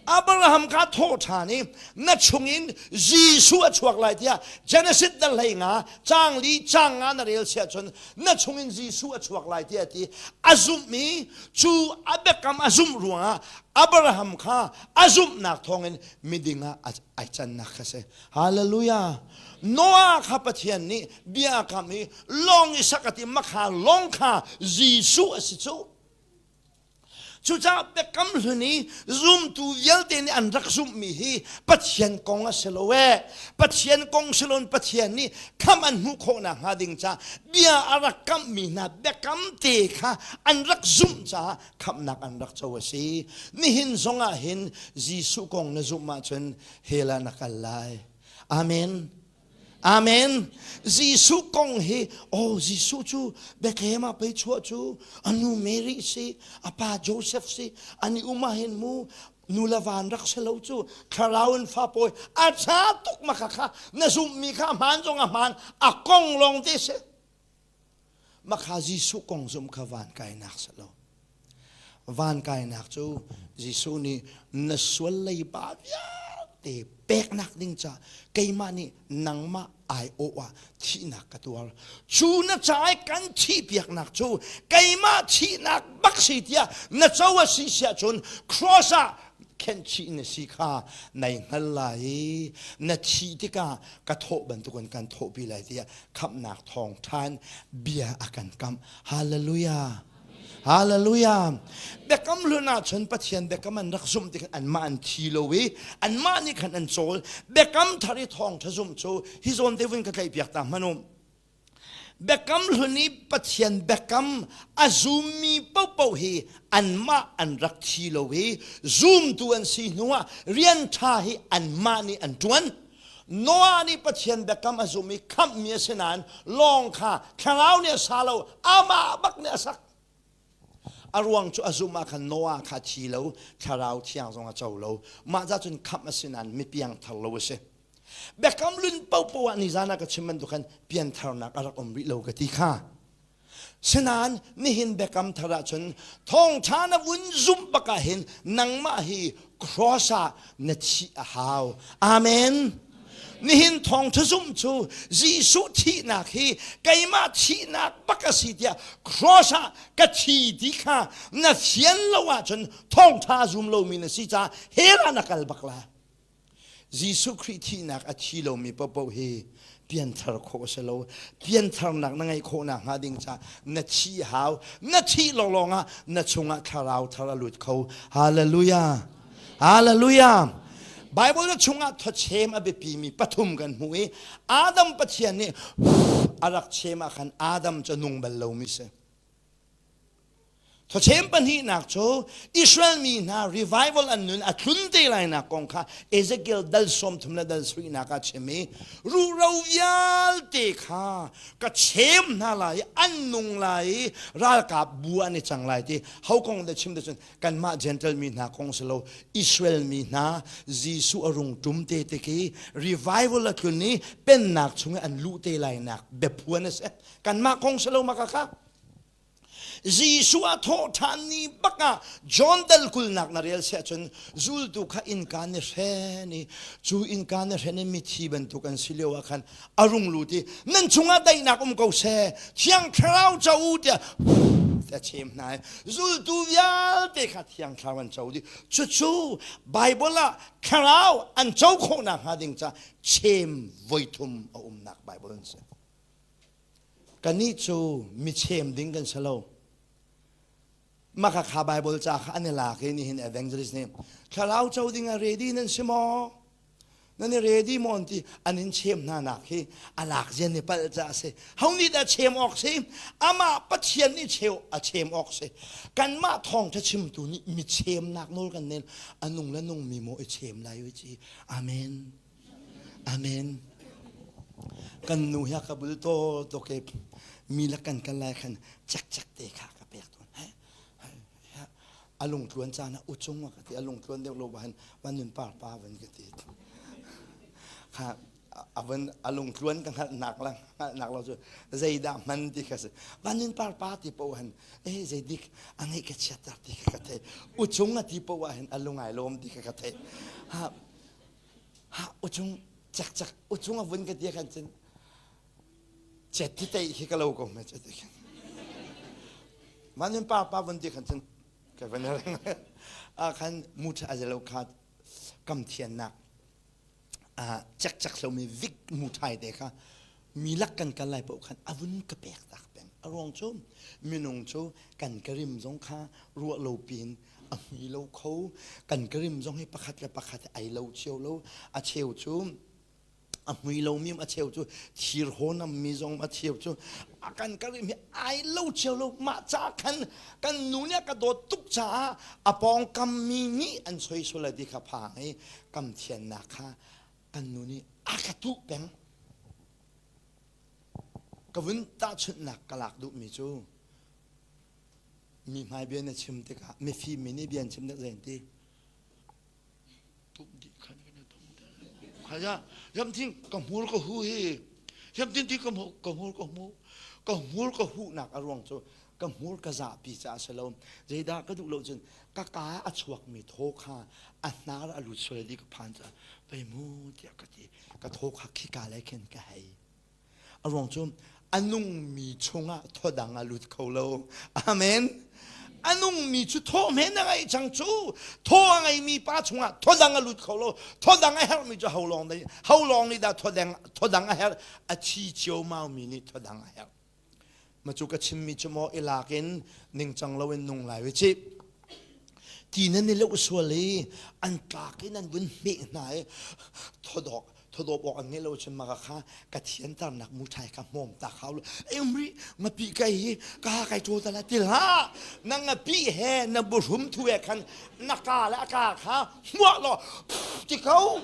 Abraham kha thawh ṭhan i na chungin Jesuh a chuak lai tiah Genesis dal hlei nga cang li cang nga na rel siah cun na chungin Jesuh a chuak lai tiah ti a zumh i cu a biakam a zumh ruangah Abraham kha a zumhnak thawngin miding ah ai cannak kha si. Hallelujah. Noah kha Pathian nih bia a kam i lawng i sak a ti makha lawng kha Jesuh a si cu. Cucaah biakam hlun i zumtu vialte nih an rak zumhmi hi Pathian kong a si lo ee. Pathian kong si loin Pathian nih khamh an hmuh khawh nakhnga ding ca bia a rak kamhmi hna biakam te kha an rak zumh caah khamhnak an rak co a si. Nihin zong ah hin Jesuh kong na zumh ahcun hell ah na kal lai. Amen. Amen. Jesuh kong hi, oh Jesuh cu Bethlehem ah pei chuah cu a nu Mary si, a pa Joseph si, an i um ah hin mu nu le van rak si lo cu thlarau in fa pawi a tha tuk ma kha kha na zumhmi kha hmaan zong a hmaan a kong lawng te si. Makha Jesuh kong zumh kha van kainak si lo. Van kainak cu Jesuh nih na sual leiba vialte peknak ding ca keimah nih nangmah aiawh ah thihnak ka tuar. Cu na ca i kan thihpiaknak cu keimah thihnak bak si tiah na co a si siah cun cross ah khenhchih na si kha nai hngal lai i na thih tikah ka thawh bantukin kan thawhpi lai tiah khamhnak thawng ṭhan bia a kan kamh. Hallelujah. Hallelujah. Biakam hlun ah cun Pathian biakam an rak zumh tik anmah an thi lo i anmah nih khan an cawl. Biakam thar i thawngṭha zumh cu hi zawn te vun ka tlaihpiak ta hmanh u. Biakam hlun i Pathian biakam a zummi paohpaoh hi anmah an rak thi lo i zumtu an si hnuah rian ṭha hi anmah nih an ṭuan. Noah nih Pathian biakam a zumh i khamhmi a si nain lawng kha thlarau nih a sa lo, amah bak nih a sak. A ruang cu a zumh ah khan Noah kha thi lo, thlarau thiang zong a co lo. Mah ca cun khamh a si nain mi piangthar lo a si. Biakam lun paohpaoh ah nizan ah ka chim bantuk khan piantharnak a rak um rih lo ka ti kha. Sinain nihin biakam thar ahcun thawngṭha na vun zumh bak ah hin nangmah hi cross ah na thih a hau. Amen. Nihin thawngṭha zumh cu Jesuh thihnak hi keimah thihnak bak a si tiah cross ah ka thi ti kha na fian lo ahcun thawngṭha zum lomi na si caah hell ah na kal bak lai. Jesuh Khrih thihnak a thi lomi paohpaoh hi pianthar khawh a si lo. Piantharnak na ngeih khawh nakhnga ding caah na thih hau. Na thih lawnglawng ah na chungah thlarau thar a lut kho. Hallelujah. Hallelujah. Bible na chungah thawchem a biapimi pathum kan hmuh i Adam Pathian nih a rak chem ah khan Adam cu nung bal lomi si. Thawchem pahnihnak cu Israel mi hna revival an nun a tlun te lainak kong kha Ezekiel dal 30 le dal 7 ah chim i ruhro vialte kha ka chem hna lai i an nung lai i ralkap bu an i cang lai ti ho kong da chim te cun kanmah Gentile mi hna kong si lo Israel mi hna Jesuh a rung ṭum te tik i revival a tlun i pennak chung i an luh te lainak biaphuan a si kanmah kong si lo ma ka kha Jesuh a thawh ṭhan ni bak ah John dal kulnak na rel siah cun zultu kha innka ni hren i cu innka ni hren i mithi bantuk an si lio ah khan a rung lut i nan chungah daihnak um ko seh Thiang Thlarau co u tiah a chem hna i zultu vialte kha Thiang Thlarau an co dih cucu Bible ah Thlarau an co khawh nakhnga ding ca chem voithum a umnak Bible an si. Kannih cu michem ding kan si lo. Maka kha Bible ca kha an i lak i nihin evangelist nih thlarau co ding ah ready nan si maw? Nan i ready maw an ti an in chem hna nak hi a lak zian i palh ca a si. Ho nih dah chem awk si? Amah Pathian nih cheu a chem awk si. Kanmah thawngṭha chimtu nih mi chemnak nawl kan nel a nung le nungmi maw i chem lai u ci. Amen. Amen. Kan nu hi a ka bul to to ke mi la kan kal lai khan chek chek te kha ka pek tawn. A lung tluan caan ah uchung a ka ti a lung tluan deuh lo han van nun par pa van ka ti. Kha a van a lung tluan ka hngalh nak la hngalh nak lo cu zeidah hman ti kha si. Van nun par pa ti po han eh zeidik a ngeih ka chiat tar ti kha ka thei. Uchung a ti po ah hin a lungai lawm ti kha ka thei. Ha Ha uchung cak cak uchung a vun ka ti khan cun chet ti tei khi ka lo ko me chet khan manin pa pa vun ti khan cun ka van a khan mu tha azelo kha kam thian nak a cak cak lo mi vik mu thai te kha mi lak kan kal lai po khan avun ka pek tak peng. A ruang cu minung cu kan karim zong kha ruah lo piin a hmi lo kho. Kan karim zong hi pakhat le pakhat ai lo cio lo. A cheu cu a hmui lomi a cheu cu thir hawnam mi zong a cheu cu a kan karim hi ai lo cio lo mah ca khan kan nu nih a ka dawt tuk caah a pawngkam mi nih an soisol ti kha phang i kam thiannak kha kan nu nih a ka tuh peng ka vun tahchunhnak ka lak duhmi cu mi hmai bia na chim tikah mifim mi nih bia an chim tik zei an ti tuk dih khan kan tum khaya yam thing ka hmur ka hu hi yam tin ti ka ka hmur ka hmu ka hmur ka hu nak a ruang cu ka hmur ka zahpi ca a si lo zeidah ka duh lo cun ka ka a chuak mi thaw kha a hnar a lut sual di ka phan ca pei mu tiah ka ti ka thaw kha khika le khin ka hei A ruang cu a nungmi chungah thodang a lut kho lo. Amen. A nungmi cu thaw hme na ngeih cang cu. Thaw a ngeimi pa chungah thodang a lut kho lo. Thodang a herhmi cu ho lawng nih ho lawng nih dah thodang thodang a herh? A thi ciaomau mi nih thodang a herh. Ma cu ka chimmi cu maw i lak in ningcang loin nung lai ve cih. Ti nan i leuh sual i an tlak in an vun hmeh hna i thodok thodop awk an ngei lo cun maka kha ka thianternak muthai kha hmawm ta khau lo emri ngapi kai hi ka ha kai ṭo tala til ha na ngapi he na buhrum thu he khan na ka le a ka kha hmuah law ti ko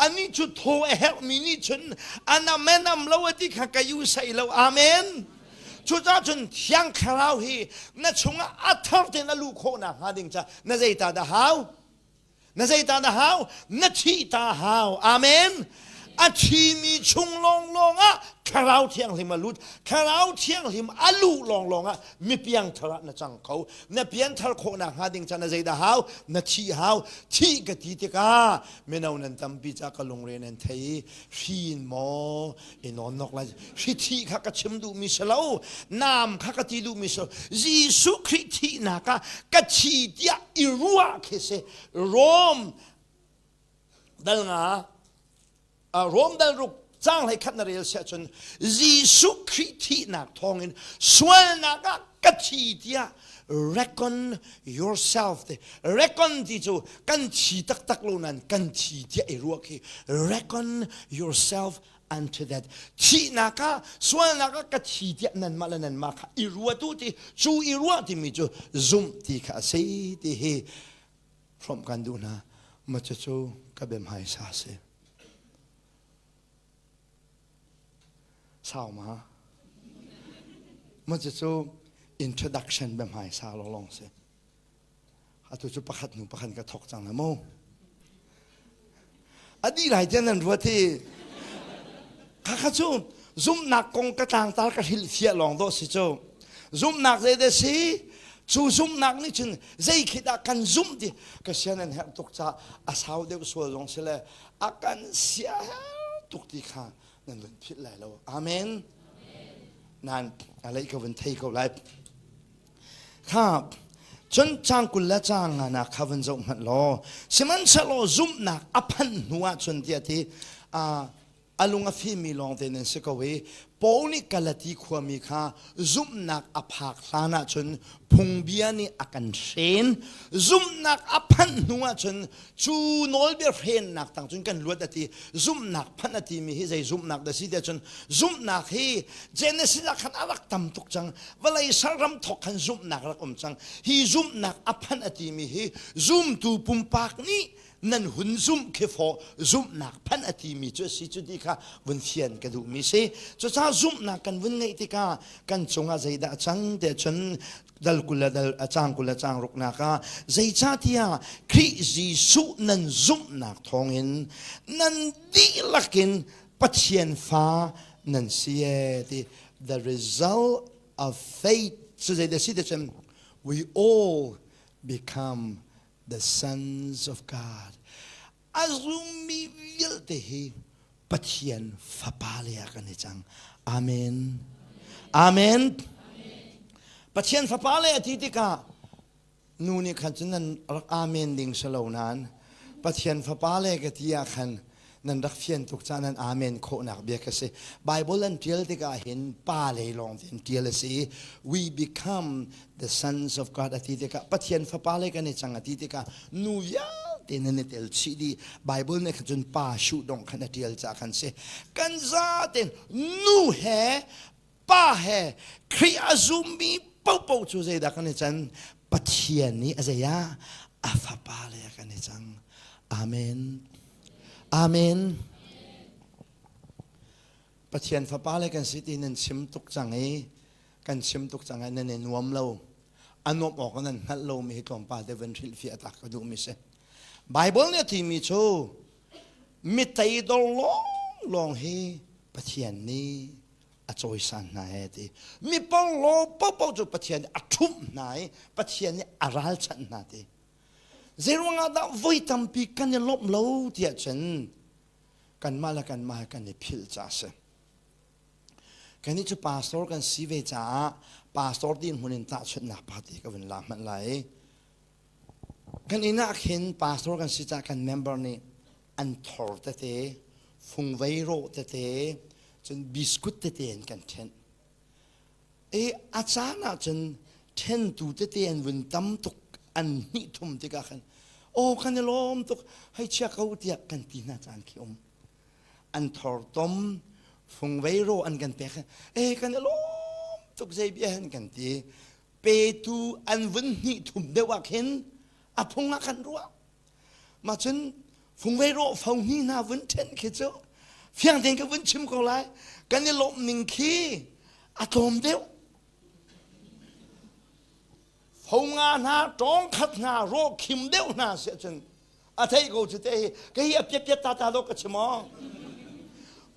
ani cu thaw a herhmi nih cun anamen am lo a ti kha ka yu sai lo amen Cucaah cun Thiang Thlarau hi na chungah a thar tein a luh khawh nakhnga ding ca na zeita dah hau? Na zeita dah hau? Na thih ta hau. Amen. A thimi chung lawnglawng ah Thlarau Thianghlim a lut. Thlarau Thianghlim a luh lawnglawng ah mi piangthar ah na cang kho. Na pianthar khawh nakhnga ding ca na zeidah hau? Na thih hau. Thih ka ti tikah mino nan tampi ca ka lungre nan thei i hri in maw i nawnnok lai hri thih kha ka chim duhmi si lo naam kha ka ti duhmi si lo Jesuh Khrih thihnak ah ka thi tiah i ruah khi si Rom dal nga Rom dal ruk cang hlei khat na rel siah cun Jesuh Khrih thihnak thawngin sualnak ah ka thi tiah reckon yourself te reckon ti cu kan thi taktak lo nan kan thi tiah i ruah khi reckon yourself unto that thihnak ah sualnak ah ka thi tiah nanmah le nanmah kha i ruat u ti cu i ruah timi cu zumh ti kha a si ti hi hrawmh kan duh hna ma cucu ka bia hmaisa si Sau ma? Ma cu introduction bia hmaisa lawnglawng si. Atu cu pakhat hnu pakhat ka thok cang la mu. A dih lai tiah nan ruat hi. Khakha cu zumhnak kong ka tlangtar ka hrilhfiah lawng dawh si cu. Zumhnak zei dah si? Cu zumhnak nih cun zei khi dah kan zumh ti ka sian an herh tuk caah a sau deuh sual zong si le a kan siaherh tuk ti kha nan vun philh lai lo. Amen. Nan a lei ka vun thei ko lai. Kha cun cang kul le cang nga na kha vun zoh hmanh law sihmanhsehlaw zumhnak a phanh hnu ah cun tiah ti a lung a fimmi lawngte nan si ko i Paul nih Galati khuami kha zumhnak a phak hlan ahcun phungbia nih a kan hren. Zumhnak a phanh hnu ahcun cu nawlbia hrennak tang cun kan luat a ti. Zumhnak phanh a timi hi zei zumhnak dah si tiah cun zumhnak hi Genesis ah khan a rak tam tuk cang. Vawlei saram thawk khan zumhnak rak um cang. Hi zumhnak a phanh a timi hi zumtu pumpak nih nan hun zumh khi fawh zumhnak phanh a timi cu a si cu ti kha vun fian ka duhmi si cucaah zumhnak kan vun ngeih tikah kan cungah zeidah a cang tiah cun dal kul le dal a cang kul le cang ruknak ah zeicahtiah Khrih Jesuh nan zumhnak thawngin nan dihlak in Pathian fa nan si e ti the result of faith cu zeidah si ti cun we all become the sons of God. A zummi vialte hi Pathian fapa le ah kan i cang. Amen. Amen. Pathian fapa le a ti tikah nu nih khan cun nan rak amen ding si lo nain Pathian fapa le ka ti ah khan. Nan rak fian tuk ca nan amen khawhnak bia ka si. Bible an tial tikah hin pa lei lawng te in tial a si. We become the sons of God a ti tikah Pathian fapa le kan i cang a ti tikah nu vialte nan i tel chih dih. Bible nih khan cun pa shuh dong khan a tial ca khan si. Kan zaten nu he pa he Khrih a zummi paohpaoh cu zeidah kan i can? Pathian nih a zei ah a fapa le kan i cang. Amen. Amen. Pathian fapa le kan si ti nan chim tuk cang i kan chim tuk cang i nan i nuam lo. A nuamh awk nan hngalh lomi hi tlawmpal te van hrilhfiah tak ka duhmi si. Bible nih a timi cu mi teidor lawnglawng hi Pathian nih a cawisan hna he ti. Mi porhlaw paohpaoh cu Pathian nih a ṭhumh hna i Pathian nih a ralchanh hna ti. Zeiruangah dah voi tampi kan i lawmh lo tiah cun kanmah le kanmah kan i philh ca a si. Kannih cu pastor kan si ve caah pastor dirhmun in tahchunhnak pakhat ka vun la hmanh lai. Kan inn ah khin pastor kan si caah kan member nih an thor tete, fungvei rawh tete, cun biscuit tete in kan ṭhenh. E a caan ah cun ṭhentu tete an vun tam tuk an hnih thum tikah khan aw kan i lawm tuk hei chia ko tiah kan ti hna caan khi um. An thor tom fungvei rawh an kan pek e kan i lawm tuk zei bia hen kan ti. Petu an vun hnih thum deuh ah khin a phung ah kan ruah. Mah cun fungvei rawh fo hni hna vun ṭhen khi cu fiang tein ka vun chim ko lai. Kan i lawmh ning khi a tlawm deuh. Fo nga hna, ṭawng khat hna, rawh khim deuh hna si ahcun a theih ko cu te hi ka hi a piat piat ta ta lo ka chim aw.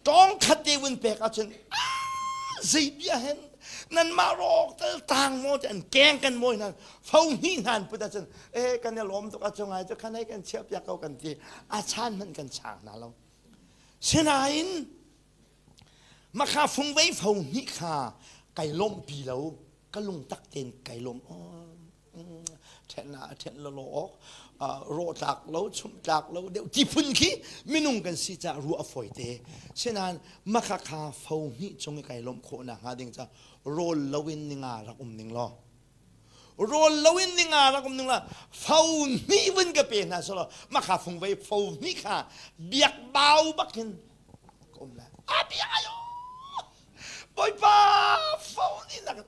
Ṭawng khat te vun pek ahcun zei bia hen nanmah rawk tal tang maw te an keng kan mawi hna fo hnih hna an put ahcun eh kan i lawm tuk a cungai cu khan hei kan chiah piak ko kan ti a chan hmanh kan chang hna lo sinain makha fungvei fo hnih kha kai lawmhpi lo ka lungtak tein kai lawm ṭhen ah ṭhen lo lo awk rawh tlak lo chumh tlak lo deuh ti phun khi minung kan si caah ruah a fawi te sinain makha kha fo hnih cung i kai lawmh khawh nakhnga ding ca rawl loin ninga rak um ning law rawl loin ninga rak um ning law fo hnih vun ka pe hna selaw makha fungvei fo hnih kha biak bau bak hin ka um lai a biak ayo Bawipa phone in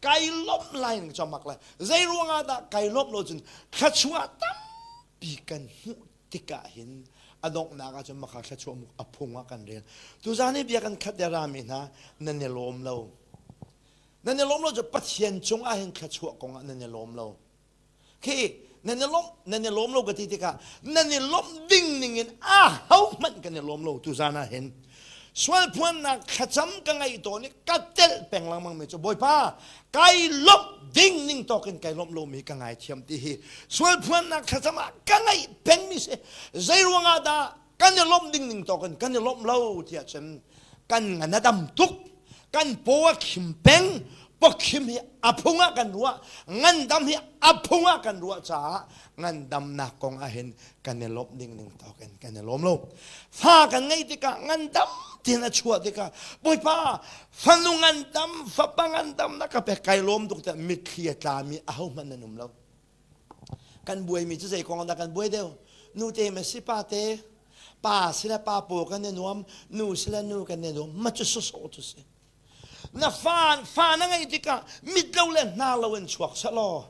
kai lawmh lai ning cu mak lai. Zei ruangah dah kai lawmh lo cun thluachuah tampi kan hmuh tikah hin a donghnak ah cun makha thluachuah muk a phung ah kan rel. Tuzan hi bia kan khat le rami hna nan i lawm lo. Nan i lawm lo cu Pathian cung ah hin thluachuah kong ah nan i lawm lo. Khi nan i lawmh nan i lawm lo ka ti tikah nan i lawmh ding ning in a ho hmanh kan i lawm lo tuzan ah hin sual phuannak thlacam ka ngaih tawn i ka telh peng lengmang mi cu Bawipa kai lawmh ding ning tawk in kai lawmh lomi ka ngaithiam ti hi sual phuannak thlacam ah ka ngaih peng mi si zei ruangah dah kan i lawmh ding ning tawk in kan i lawmh lo tiah cun kan ngan a dam tuk kan paw a khim peng pawkhim hi a phung ah kan ruah ngandam hi a phung ah kan ruah caah ngandamnak kong ah hin kan i lawmh ding ning tawk in kan i lawm lo fa kan ngeih tikah ngandam tin a chuah tikah bawipa fanu ngandam fapa ngandam na ka pek kai lawm tuk tiah mitthli a tlami ahohmanh nan um lo Kan buaimi cu zei kong dah kan buai deuh? Nute ma si pa te, pa si le pa paw kan i nuam, nu si le nu kan i nuam, ma cu sawsawh cu si. Na fa, fa na ngeih tikah mit lo le hna lo in chuak selaw,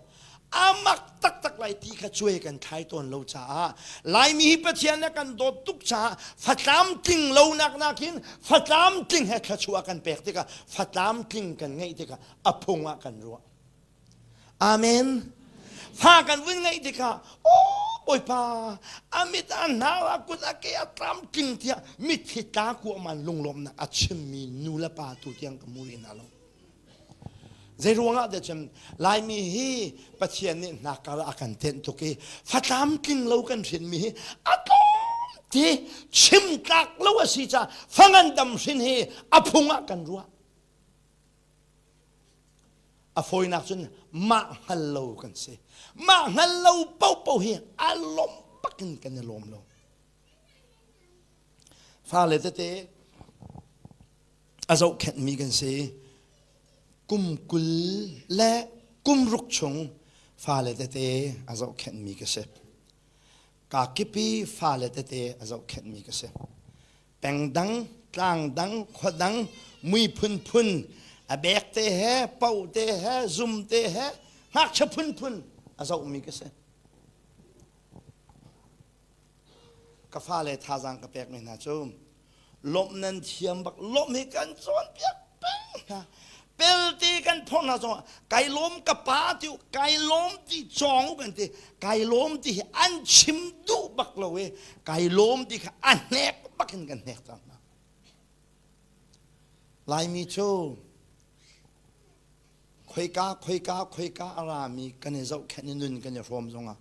amak taktak lai ti kha cuai kan thlai tawn lo caah Laimi hi Pathian le kan dawt tuk caah fatlam tling lo nak nakin fatlam tling he thluachuah kan pek tikah fatlam tling kan ngeih tikah a phung ah kan ruah. Amen. Fa kan vun ngeih tikah aw Bawipa a mit a hnar a kut a ke a tlamtling tiah mitthli tla kuahman lunglawmhnak a chimmi nu le pa tu tiang ka hmu rih hna lo. Zei ruangah dah cun Laimi hi Pathian nih hnakkar a kan tenh tuk i fatlam tling lo kan hrinmi hi a tlawm ti chim tlak lo a si caah fangan dam hrin hi a phung ah kan ruah. A fawinak cun mah hngal lo kan si. Mah hngal lo paohpaoh hi a lawmh bak in kan i lawm lo. Fale tete a zohkhenhmi kan si. Kum 20 le kum ruk chung fale tete a zohkhenhmi ka si. Kakip i fale tete a zohkhenhmi ka si. Peng dang, tlang dang, khua dang, mui phunphun, a bek te he, pau te he, zum te he, ngakchia phunphun a zohmi ka si. Ka fale thazaang ka pekmi hna cu lawmh nan thiam bak lawmh hi kan cawnpiak peng hna pelte kan phorh hna zongah kai lawm ka pa ti kai lawm ti cawng u kan ti kai lawm ti hi an chim duh bak lo i kai lawm ti kha a hnek bak in kan hnek cang hna Laimi cu Khoika khoika khoika a rami kan i zohkhenh i nun kan i hrawm zongah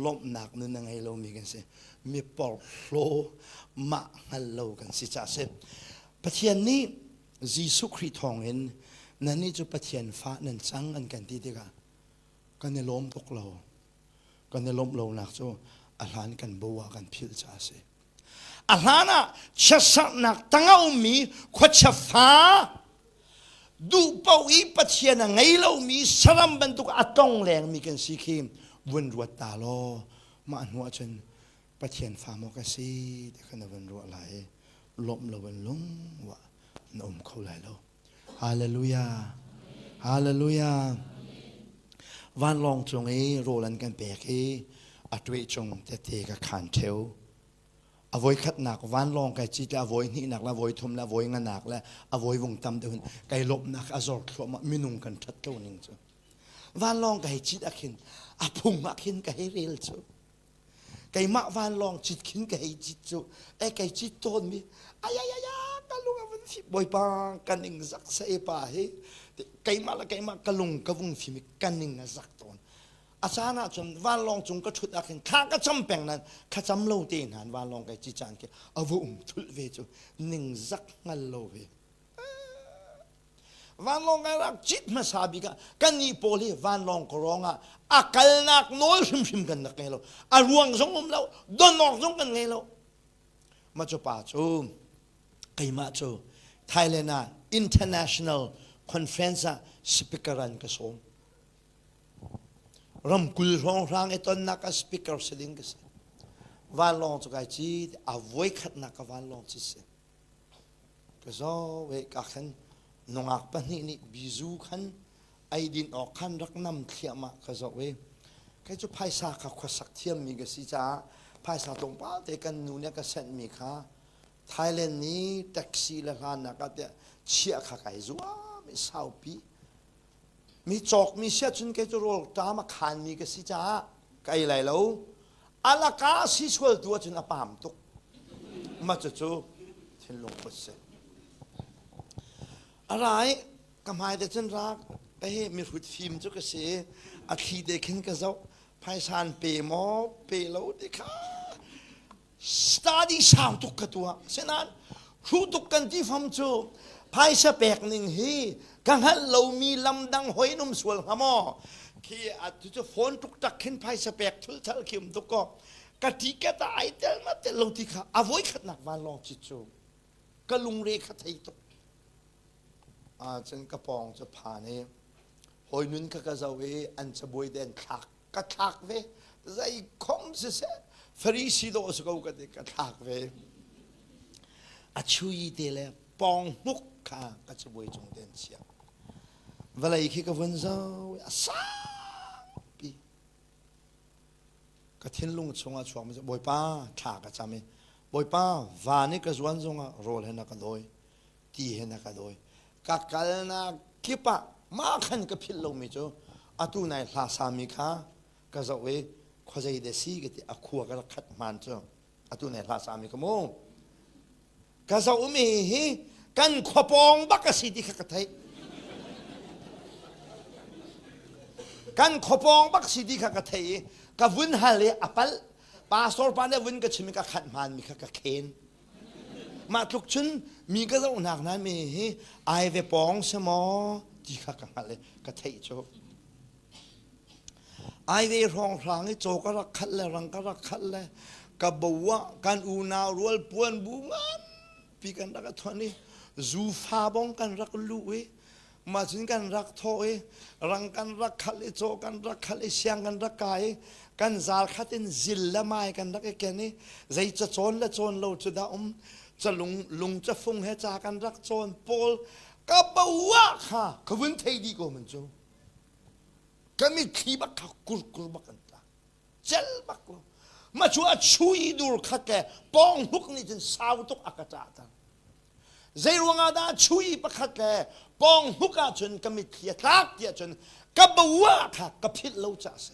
lawmhnak nun a ngei lomi kan si. Mi porhlaw mah hngal lo kan si caah si. Pathian nih Jesuh Khrih thawngin nannih cu Pathian fa nan cang an kan ti tikah kan i lawm tuk lo. Kan i lawmh lonak cu a hlan kan bo ah kan philh caah a si. A hlan ah chiatserhnak tang a ummi khuachia fa duh paoh i Pathian a ngei lomi saram bantuk a tong lengmi kan si khi vun ruat ta law mah hnu ah cun Pathian fa maw ka si ti kha na vun ruah lai i lawmh lo in lung wah na um kho lai lo. Hallelujah. Hallelujah. Vanlawng cung i rawl an kan pek i a ṭueh cung tete ka khaan ṭheo. A voi khatnak vanlawng kai cit le a voi hnihnak le a voi thum le a voi nganak le a voi vung tam deuh in kai lawmhnak a zor thluahmah minung kan ṭhat lo ning cu. Vanlawng ka hei cit ah khin a phung ah khin ka hei rel cu. Keimah vanlawng cit khin ka hei cit cu e kei cit tawn mi ayayaya ka lung a vun fim bawipa ka ning zak sa e pa hi keimah le keimah ka lung ka vung fim i ka ning a zak tawn a caan ah cun vanlawng cung ka ṭhut ah khin thla ka cam peng nan thlacam lo te hna vanlawng kai ci caan khi a va um thulh ve cu ning zak hngal lo ve Vanlawng kan rak cit hmasa bik ah kannih pawl hi vanlawng ka ah a kalnak nawl hrimhrim kan rak ngei lo. A ruang zong um lo, don awk zong kan ngei lo. Mah cu pa cu keimah cu Thailand ah international conference ah speaker an ka sawm. Ramkul hrawnghrang i tonnak ah speaker si ding ka si. Vanlawng cu kai cit, a voikhatnak ka vanlawng ci si. Ka zaw i ka khan nungak pahnih nih bizu khan eidin awk khan rak nam thliahmah ka zoh i kei cu phaisa kha khuasak thiammi ka si caah phaisa tlawmpal te kan nu nih a ka senhmi kha Thailand nih taxi le hlannak ah tiah chiah kha kai zuam i saupi Mi cawkmi si ahcun kei cu rawl ṭam a khanmi ka si caah ka ei lai lo. Alaka si sual tu ahcun a paam tuk. Mah cucu thinlung put si. A ra i ka hmai te cun rak hei mihrut fim cu ka si i a thli te khin ka zoh phaisa an pe maw pe lo ti kha Study sau tuk ka tuah. Asinain hruh tuk kan ti fam cu phaisa pek ning hi ka hngalh lomi lam dang hoi in um sual hnga maw? Khi cu phone tuk tak khin phaisa pek thulthal khi um tuk ko. Ka ticket ah ai tel ma tel lo ti kha a voi khatnak vanlawng cit cu ka lungre kha thei tuk. Ah cun ka pawng cu phan i hawi nun kha ka zoh i an cabuai te an thlak ka thlak ve zei khom siseh Farisi dawh si ko ka ti ka thlak ve a chui te le pawng hmuk kha ka cabuai cung te an chiah vawlei khi ka vun zoh a sangpi ka thinlung chungah chuak mi bawipa thla ka cam i bawipa van i ka zuan zongah rawl he na ka dawi ti he na ka dawi ka kalnak kip ah mah khan ka philh lomi cu atu nai hla sami kha ka zoh i khuazei de si ka ti a khua ka rak khat hmaan cu atu nai hla sami ka mu ka zoh mi hi kan khua pawng bak a si ti kha ka theih kan khua pawng bak si ti kha ka theih i ka vun hal i a palh pastor pa nih vun ka chim i ka khat hmaan mi kha ka khen Mah tluk cun mi ka zohnak hna mi hi ai ve pawng si maw ti kha ka hngalh i ka theih cu. Ai ve hrawnghrang i caw ka rak khalh le rang ka rak khalh le ka bo ah kan unau rual puan bu ngan. pi kan rak thuan i zu fa bong kan rak lu i mah cun kan rak thawh i rang kan rak khalh i caw kan rak khalh i siang kan rak kai i kan zal khat in zil le mai kan rak i ken i zei ca cawn le cawn lo cu dah um ca lung lung cafung he ca kan rak cawn pawl ka bawa kha ka vun thei dih ko man cu ka mitthli bak kha kur kur bak an tla cel bak lo ma cu a chui dur khat le pawng hnuk nih cun sau tuk a ka ṭah ter Zei ruangah dah chui pakhat le pawng hnuk ahcun ka mitthli a tlak tiah cun ka bua kha ka philh lo caah a si.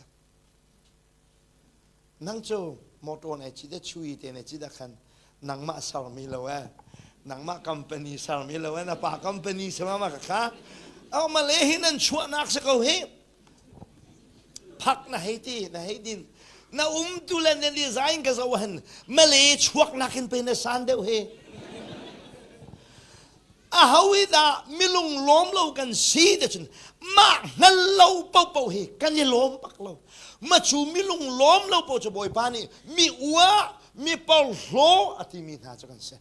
Nang cu motor na cit chui te na cit ah khan nangmah sermi lo eh nangmah company sermi lo eh na pa company sama ma ka kha au male hi nan chuahnak si ko hi Phak na hei ti na hei din na um tu le na design ka zoh han Malay chuak nakin pe na san deuh hi a ho hi dah milung lawm lo kan si te cun mah hngal lo popo hi kan i lawm bak lo ma cu milung lawm lo po cu bawipa nih mi ua mi porhlaw a timi hna cu kan si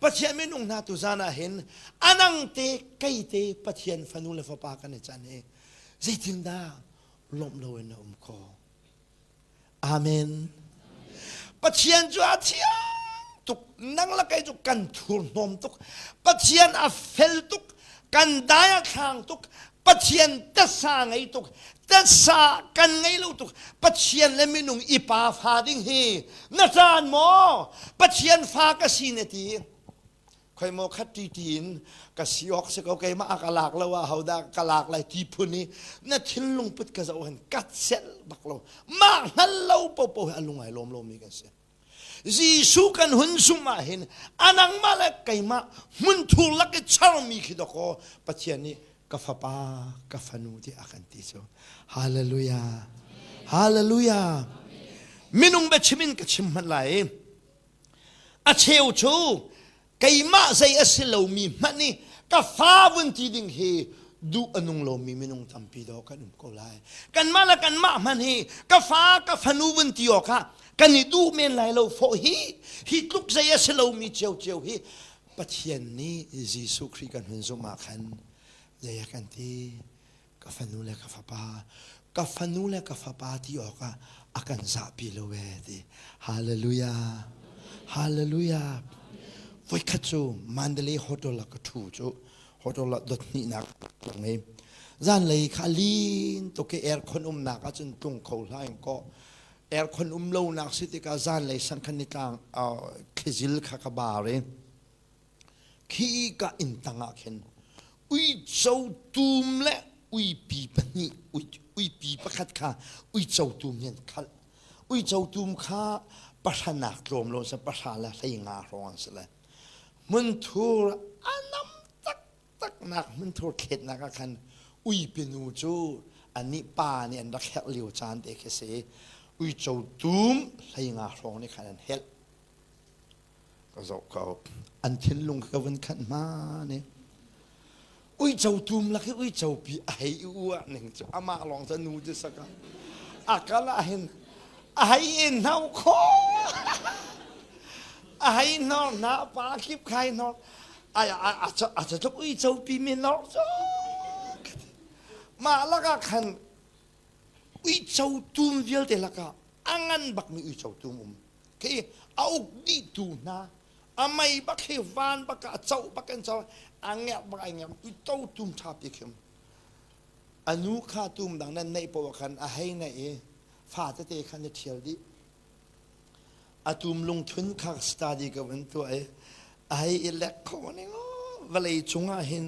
Pathian minung hna tu zan ah hin anang te kei te Pathian fanu le fapa kan i can hi Zeitindah lawmh loin na um khawh? Amen. Pathian cu a thiang tuk. Nang le kei cu kan thurhnawm tuk. Pathian a fel tuk. Kan dai a thlang tuk. Pathian tasa ngei tuk. Tasa kan ngei lo tuk. Pathian le minung i pa fa ding hi na caan maw? Pathian fa ka si na ti. Khoi maw khat ti tiin ka si awk si ko keimah a ka lak lo ah hodah ka lak lai ti phun i na thinlung put ka zoh hin kat sel bak lo mah hngal lo popo hi a lung ai lawm lomi kan si Jesuh kan hun sum ah hin anangmah le keimah hmunthur lak i charmi khi dakaw Pathian nih ka fapa ka fanu ti a kan ti cu hallelujah hallelujah minung biachim in ka chim hmanh lai A cheu cu keimah zei a si lomi hmanh i ka fa vun ti ding hi duh a nung lomi minung tampi dawh kan um ko lai. Kanmah le kanmah hmanh hi ka fa ka fanu vun ti awkah kan i duh men lai lo fawh hi hi tluk zei a si lomi ciocio hi Pathian nih Jesuh Khrih kan hun zumh ah khan zei a kan ti? Ka fanu le ka fapa, ka fanu le ka fapa ti awkah a kan zahpi lo ee ti. Hallelujah. Hallelujah. Voikhat cu Mandalay hotel ah ka ṭhu cu hotel ah dot hnihnak ngei. Zanlei kha lin tuk i aircon umnak ahcun tlung kho hlah in kaw aircon um lonak si tikah zanlei sangkhan nitlang thlizil kha ka bar i Khi ka inn tangah khin uico tum le uipi pahnih uipi pakhat kha uico tum nih an khalh. Uico tum kha pahranak tlawm lo sa pahra le hleinga hrawng an si le hmunthur a nam taktaknak hmunthur thletnak ah khan uipinu cu anih pa nih an rak herh lio caan te khi si uico tum hleinga hrawng nih khan an helh. Ka zoh ko. An thinlung ka vun khanh hma ni. Uico tum lak i uico pi a hei i uah ning cu amah lawng cu nu cu saka. A kal ah hin a hei in hno kho. A hei hnor na pa kip khai hnor. A a a a tluk uico pi mi nor cu. Mah lakah khan uico tum vialte lakah a ngan bakmi uico tum um. Khi a uk dihtu hna a mei bak hi van bak ah a coh bak in co a ngerh bak ai ngerh to tum ṭha pi khim a nu kha tum dang nan neih poah khan a hei neih i fa tete khan i ṭhial dih a tum lungthun kha study ko in tuah i a hei i lek kho ning vawlei cungah hin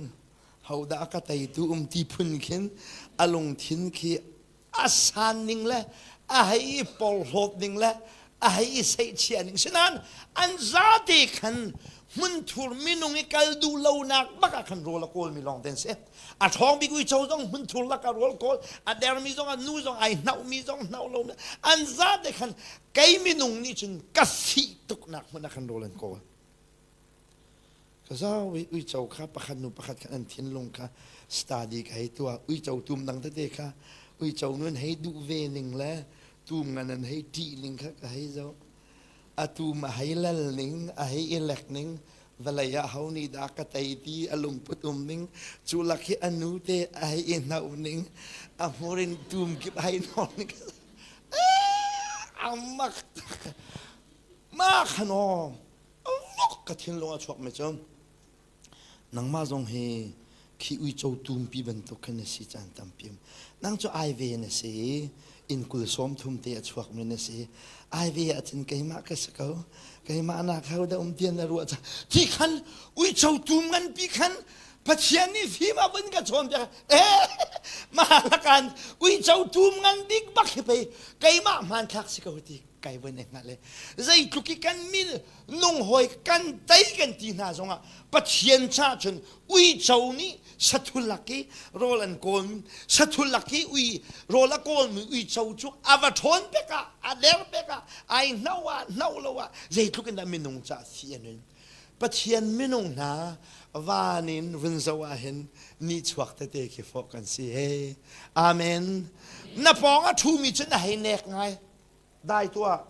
hodah ka teitu um ti phun khin a lungthin khi a san ning le a hei i porhlawt ning le a hei i seihchiah ning sinain an zate khan hmunthur minung i kal duh lonak bak ah khan rawl a kawlmi lawng te an si a ṭhawng bik uico zong hmunthur lakah rawl kawl a dermi zong a nu zong ai hnauhmi zong hnauh lo an zate khan kei minung nih cun ka fih tuknak hmun ah khan rawl an kawl Ka zau i uico kha pakhat nu pakhat kha an thinlung kha study ka hei tuah. Uico tum dang tete kha uico nu an hei duh ve ning le tum ngan an hei ṭih ning kha ka hei zoh. A tum a hei lal ning, a hei i lek ning. Vawlei ah ho nih dah ka tei ti a lungput um ning, cu lak hi a nu te a hei i hnoh ning, a hmur in tum kip a hei nawr ning. Amak ma khan aw vok ka thinlung a chuak mi cu nangmah zong hi khi uico tumpi bantuk khin na si caan tampi um. Nang cu ai ve na si i inn kul sawm thum te a chuakmi na si. Ai ve ahcun keimah ka si ko. Keimah nak ho dah um tian na ruah cang. Ti khan uico tum nganpi khan Pathian nih fim a vun ka chawnpiak. Eh, mahalakan uico tum ngan bik bak hi pei keimah hmanthlak si ko ti kai vun i hngalh i zeitluk i kan min nung hawi kan tei kan ti hna zongah Pathian caah cun uico nih sathul lak i rawl an kawl sathul lak i ui rawl a kawlmi uico cu a va ṭhawn pek ah a der pek ah ai hno ah hno lo ah zeitluk in dah minung caah thi a nun Pathian minung hna van in vun zoh ah hin nihchuak tete khi fawh kan si he amen na pawng a ṭhumi cu na hei nek ngai dai tuah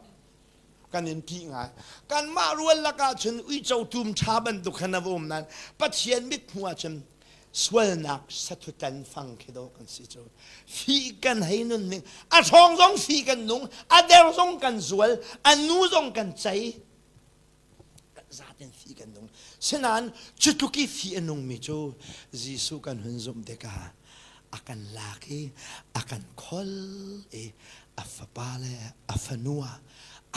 kan in ṭih ngai kanmah rual lakah cun uico tum ṭha bantuk khan a va um nain Pathian mithmuh ahcun sualnak sathutan fang khi dawh kan si cu fi kan hei nun ning a ṭhawng zong fi kan nung a der zong kan zual a nu zong kan cei zaten fi kan nung sinain cu tluk i fi a nungmi cu Jesuh kan hun zumh tikah a kan lak i a kan khol i a fapa le a fanu ah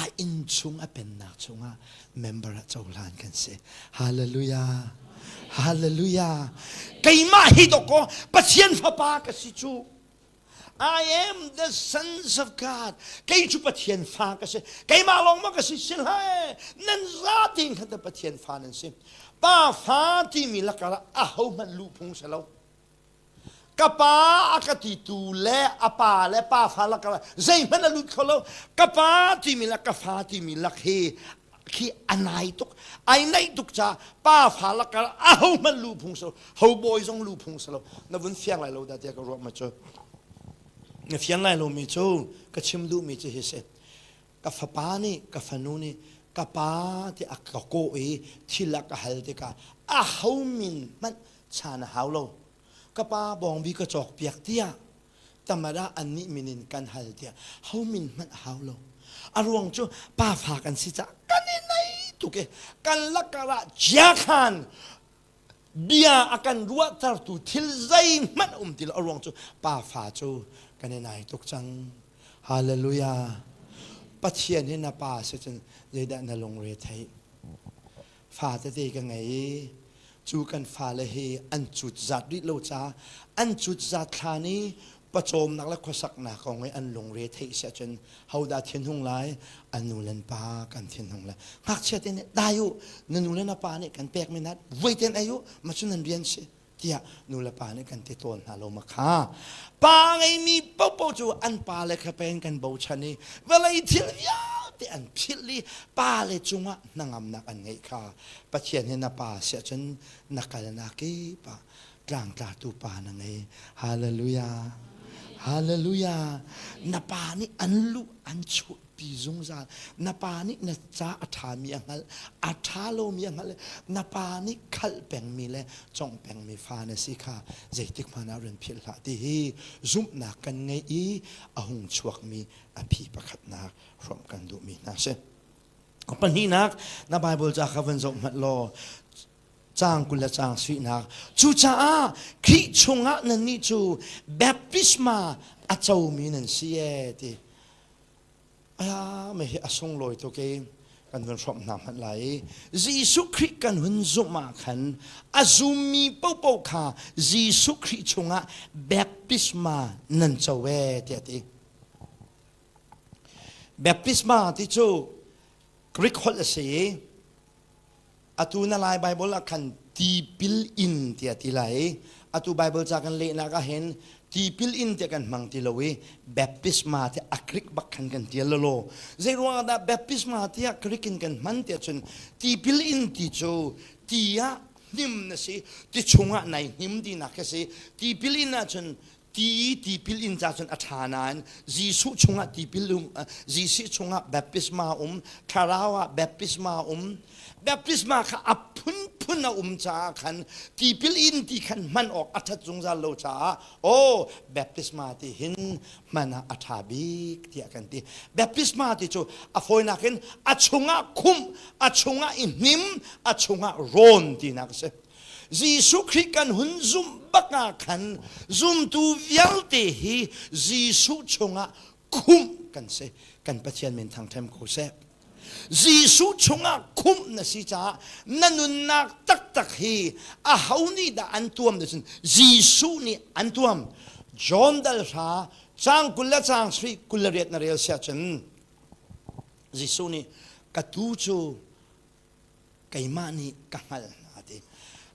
a inn chung a pennak chungah member ah cohlan kan si hallelujah hallelujah keimah hi dawkaw Pathian fapa ka si cu I am the sons of God. Kei cu Pathian fa ka si. Keimah lawng ma ka si si hlah. Nan zatein khan Pathian fa nan si. Pa fa timi lakah aho hmanh luh phung si lo. Ka pa a ka titu le a pa le pa fa lakah zeihmanh a lut kho lo. Ka pa timi le ka fa timi lak hi khi a nai tuk ai naih tuk ca pa fa lakah aho hmanh lu phung si lo ho bawi zong lu phung si lo na vun fiang lai lo dah tiah ka ruah ma cu na fiang lai lomi cu ka chim duhmi cu hi si ka fapa nih ka fanu nih ka pa ti a ka kawh i thil a ka hal tikah a ho min hmanh chan a hau lo ka pa bawngbi ka cawk piak tiah tamara annih min in kan hal tiah ho min hmanh a hau lo a ruang cu pa fa kan si caah kan i nei tuk i kan lakar ah chiakhan bia a kan ruahtertu thil zeihmanh um ti lo a ruang cu pa fa cu kan i nai tuk cang hallelujah pathian hi na pa si cun zeidah na lungre theih fa tete ka ngei i cu kan fale hi an cut zat rih lo caah an cut zat thlan i pawcawmnak le khuasaknak kong i an lungre theih si ahcun hodah thinhung lai an nu le an pa kan thinhung lai ngakchia te nih dai u na nu le na pa nih kan pekmi na voi ten ei u ma cu nan rian si tiah nu le pa nih kan ti tawn hna lo ma kha pa ngeimi paohpaoh cu an pa le kha pen kan bochan i vawlei thil vialte an philh i pa le cungah hnangamnak an ngeih kha Pathian hi na pa si ahcun na kalnak kip ah tlangtlatu pa na ngei hallelujah hallelujah na pa nih an luh an chuah pi zungzal na pa nih na ca a ṭhami a hngalh a ṭha lomi a hngalh na pa nih khalh pengmi le congh pengmi fa na si kha zeitik hmanh ah run philh hlah ti hi zumhnak kan ngeih i a hung chuakmi a phi pakhatnak hrawmh kan duhmi hna si pahnihnak na Bible ca kha van zoh hmanh law caang 20 le caang suihnak cucaah Khrih chungah nannih cu baptisma a comi nan si ee ti me hi a sunglawi tuk i kan vun hrawmh hna hmanh lai i Jesuh Khrih kan hun zumh ah khan a zummi paohpaoh kha Jesuh Khrih chungah baptisma nan co ee tiah a ti. Baptisma ti cu Greek holh a si i Atu na Lai Baibal ah khan tipil in tiah ti lai. Atu Baibal ca kan lehnak ah hin tipil in tiah kan hmang ti lo i baptisma tiah a Greek bak khan kan tial lo. Zei ruangah dah baptisma tiah Greek in kan hman tiah cun tipil in ti cu ti ah hnim na si, ti chungah nai hnim tinak khi si. Tipil in ahcun Ti tipil in ca cun a ṭha nain Jesuh chungah tipil um, Jesuh chungah baptisma um, thlarau ah baptisma um. Baptisma kha a phunphun a um caah khan tipil in ti khan hman awk a ṭhat zungzal lo caah aw baptisma ti hin hman ah a ṭha bik tiah kan ti. Baptisma ti cu a fawinak in a chungah khumh, a chungah i hnim, a chungah rawn tinak a si. Jesuh Khrih kan hun zumh bak ah khan zumtu vialte hi Jesuh chungah khumh kan si. Kan Pathian min thangṭhem ko seh. Jesuh chungah khumh na si caah na nunnak taktak hi aho nih dah an tuam ti cun Jesuh nih an tuam. John dal hra caang 20 le caang 28 na rel siah cun Jesuh nih ka tuu cu keimah nih ka hngalh hna ti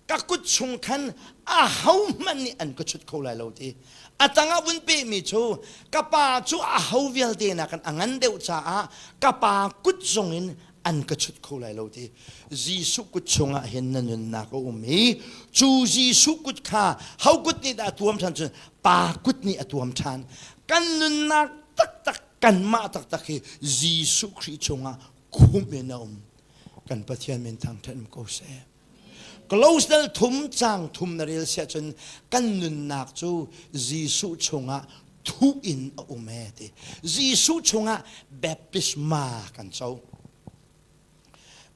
ka kut chung khan ahohmanh nih an ka chut kho lai lo ti a tangah vun pehmi cu ka pa cu aho vialte nakin a ngan deuh caah ka pa kut zongin an ka chut kho lai lo ti Jesuh kut chungah hin na nunnak a um i cu Jesuh kut kha ho kut nih dah a tuam ṭhan cun pa kut nih a tuam ṭhan kan nunnak taktak kanmah taktak hi Jesuh Khrih chungah khumh in a um kan Pathian min thangṭhat um ko seh. Close dal thum cang thum na rel siah cun kan nunnak cu Jesuh chungah thuh in a um e ti. Jesuh chungah baptisma kan co.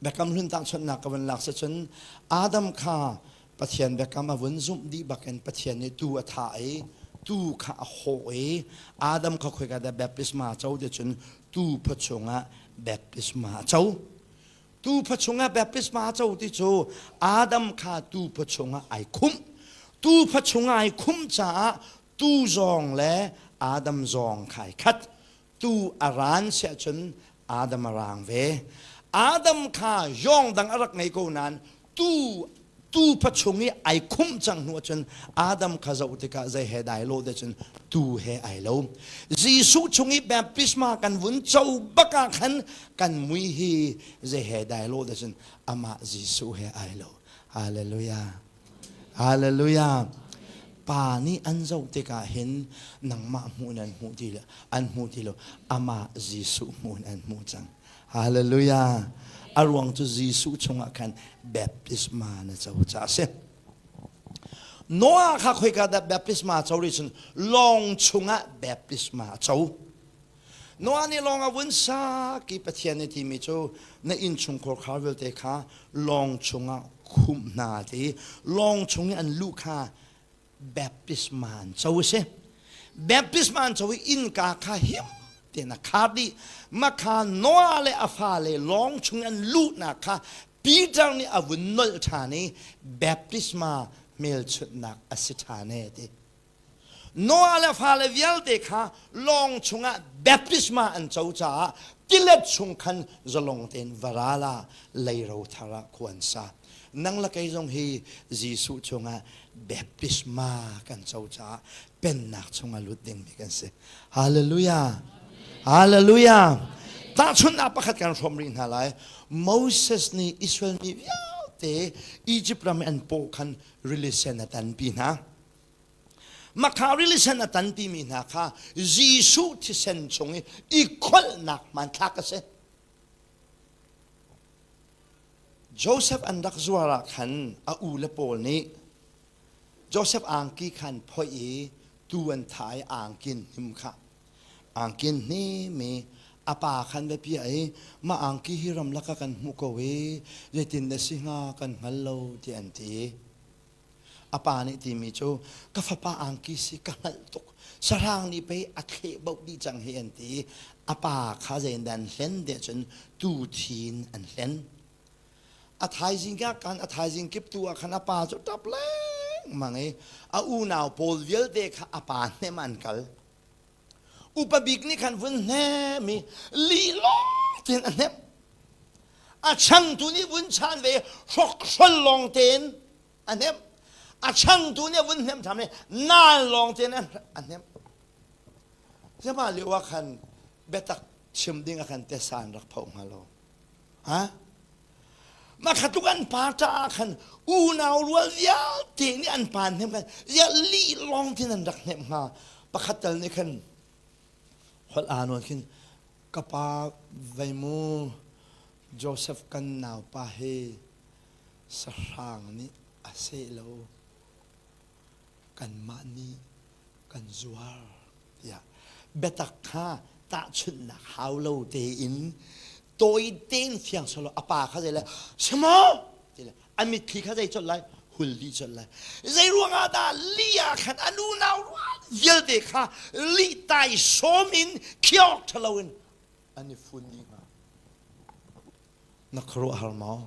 Biakam hlun tahchunhnak ka van lak si cun Adam kha Pathian biakam a vun zumh dih bakin Pathian nih tu a thah i tu kha a hawh i Adam kha khoika dah baptisma co ti cun tu pha chungah baptisma a co. Tufa chungah baptisma a co ti cu Adam kha tufa chungah ai khumh. Tufa chungah ai khumh caah tu zawng le Adam zawng kha ai khat. Tu a ran siah cun Adam a rang ve. Adam kha yawng dang a rak ngei ko nain tu tufa chung i ai khumh cang hnu ahcun Adam kha zoh tikah zei he dai lo te cun tu he ai lo. Jesuh chung i baptisma kan vun co bak ah khan kan mui hi zei he dai lo te cun amah Jesuh he ai lo. Hallelujah. Hallelujah. Pa nih an zoh tikah hin nangmah hmuh in an hmuh ti lo, an hmu ti lo. Amah Jesuh hmuh in an hmuh cang. Hallelujah. A ruang cu Jesuh chungah khan baptisma na co caah a si. Noah kha khoika dah baptisma co rih cun lawng chungah baptisma a co. Noah nih lawng a vun sak i Pathian nih timi cu na innchungkhar khar vialte kha lawng chungah khumh hna ti lawng chung i an luh kha baptisma an co a si. Baptisma an co i innka kha him tein a khar dih. Makha Noah le a fale lawng chung an luhnak kha Peter nih a vun nolh ṭhan i baptisma hmelchunhnak a si ṭhan e ti. Noah le fale vialte kha lawng chungah baptisma an co caah tilet chung khan zalong tein varala leiro thar ah khua an sa. Nang le kei zong hi Jesuh chungah baptisma kan co caah pennak chungah lut dingmi kan si. Hallelujah. Hallelujah. Tahchunhnak pakhat kan hrawm rih hna lai. Moses nih Israel mi vialte Egypt ram i an paw khan rili sen a tanpi hna. Makha rili sen a tanpi mi hna kha Jesuh thisen chung i i kholhnak hmanthlak a si. Joseph an rak zuar ah khan a u le pawl nih Joseph angki khan phoih i tu an thah i angkin hnim kha angkin hnim i a pa khan va piah i mah angki hi ramlak ah kan hmuh ko i zeitin na si hnga kan hngal lo tiah an ti. A pa nih timi cu ka fapa angki si ka hngalh tuk sahrang nih pei a thleh boh dih cang hi an ti i a pa kha zeiin dah an hlen tiah cun tu thin an hlen. A thaizing ka kan a thaizing kip tu ah khan a pa cu ṭap lengmang i a unau pawl vialte kha a pa hnem an kal. Upa bik nih khan vun hnem i lih lawng tein a hnemh. A changtu nih vun chan ve hrokhrol lawng tein a hnemh. A changtu nih vun hnemh ṭhan i nal lawng tein a hnemh. Zema lio ah khan biatak chim ding ah khan tesan rak pho hnga lo. Ha? Mah kha tluk an pa caah khan unau rual vialte nih an pa hnem khan ziah lih lawng tin an rak hnemh hnga. Pakhat tal nih khan holh aa nawn khin ka pa vei mu Joseph kan naupa hi sahrang nih a seh lo kanmah nih kan zuar tiah biatak kha tahchunhnak hau lo tein tawi tein fiang selaw a pa kha zei le si maw ti le a mitthli kha zei colh lai hul dih colh lai zei ruangah dah li ah khan a nu nau rual vialte kha li tai sawm in khiok ṭhalo in an i fun dih hnga na khuaruahhar maw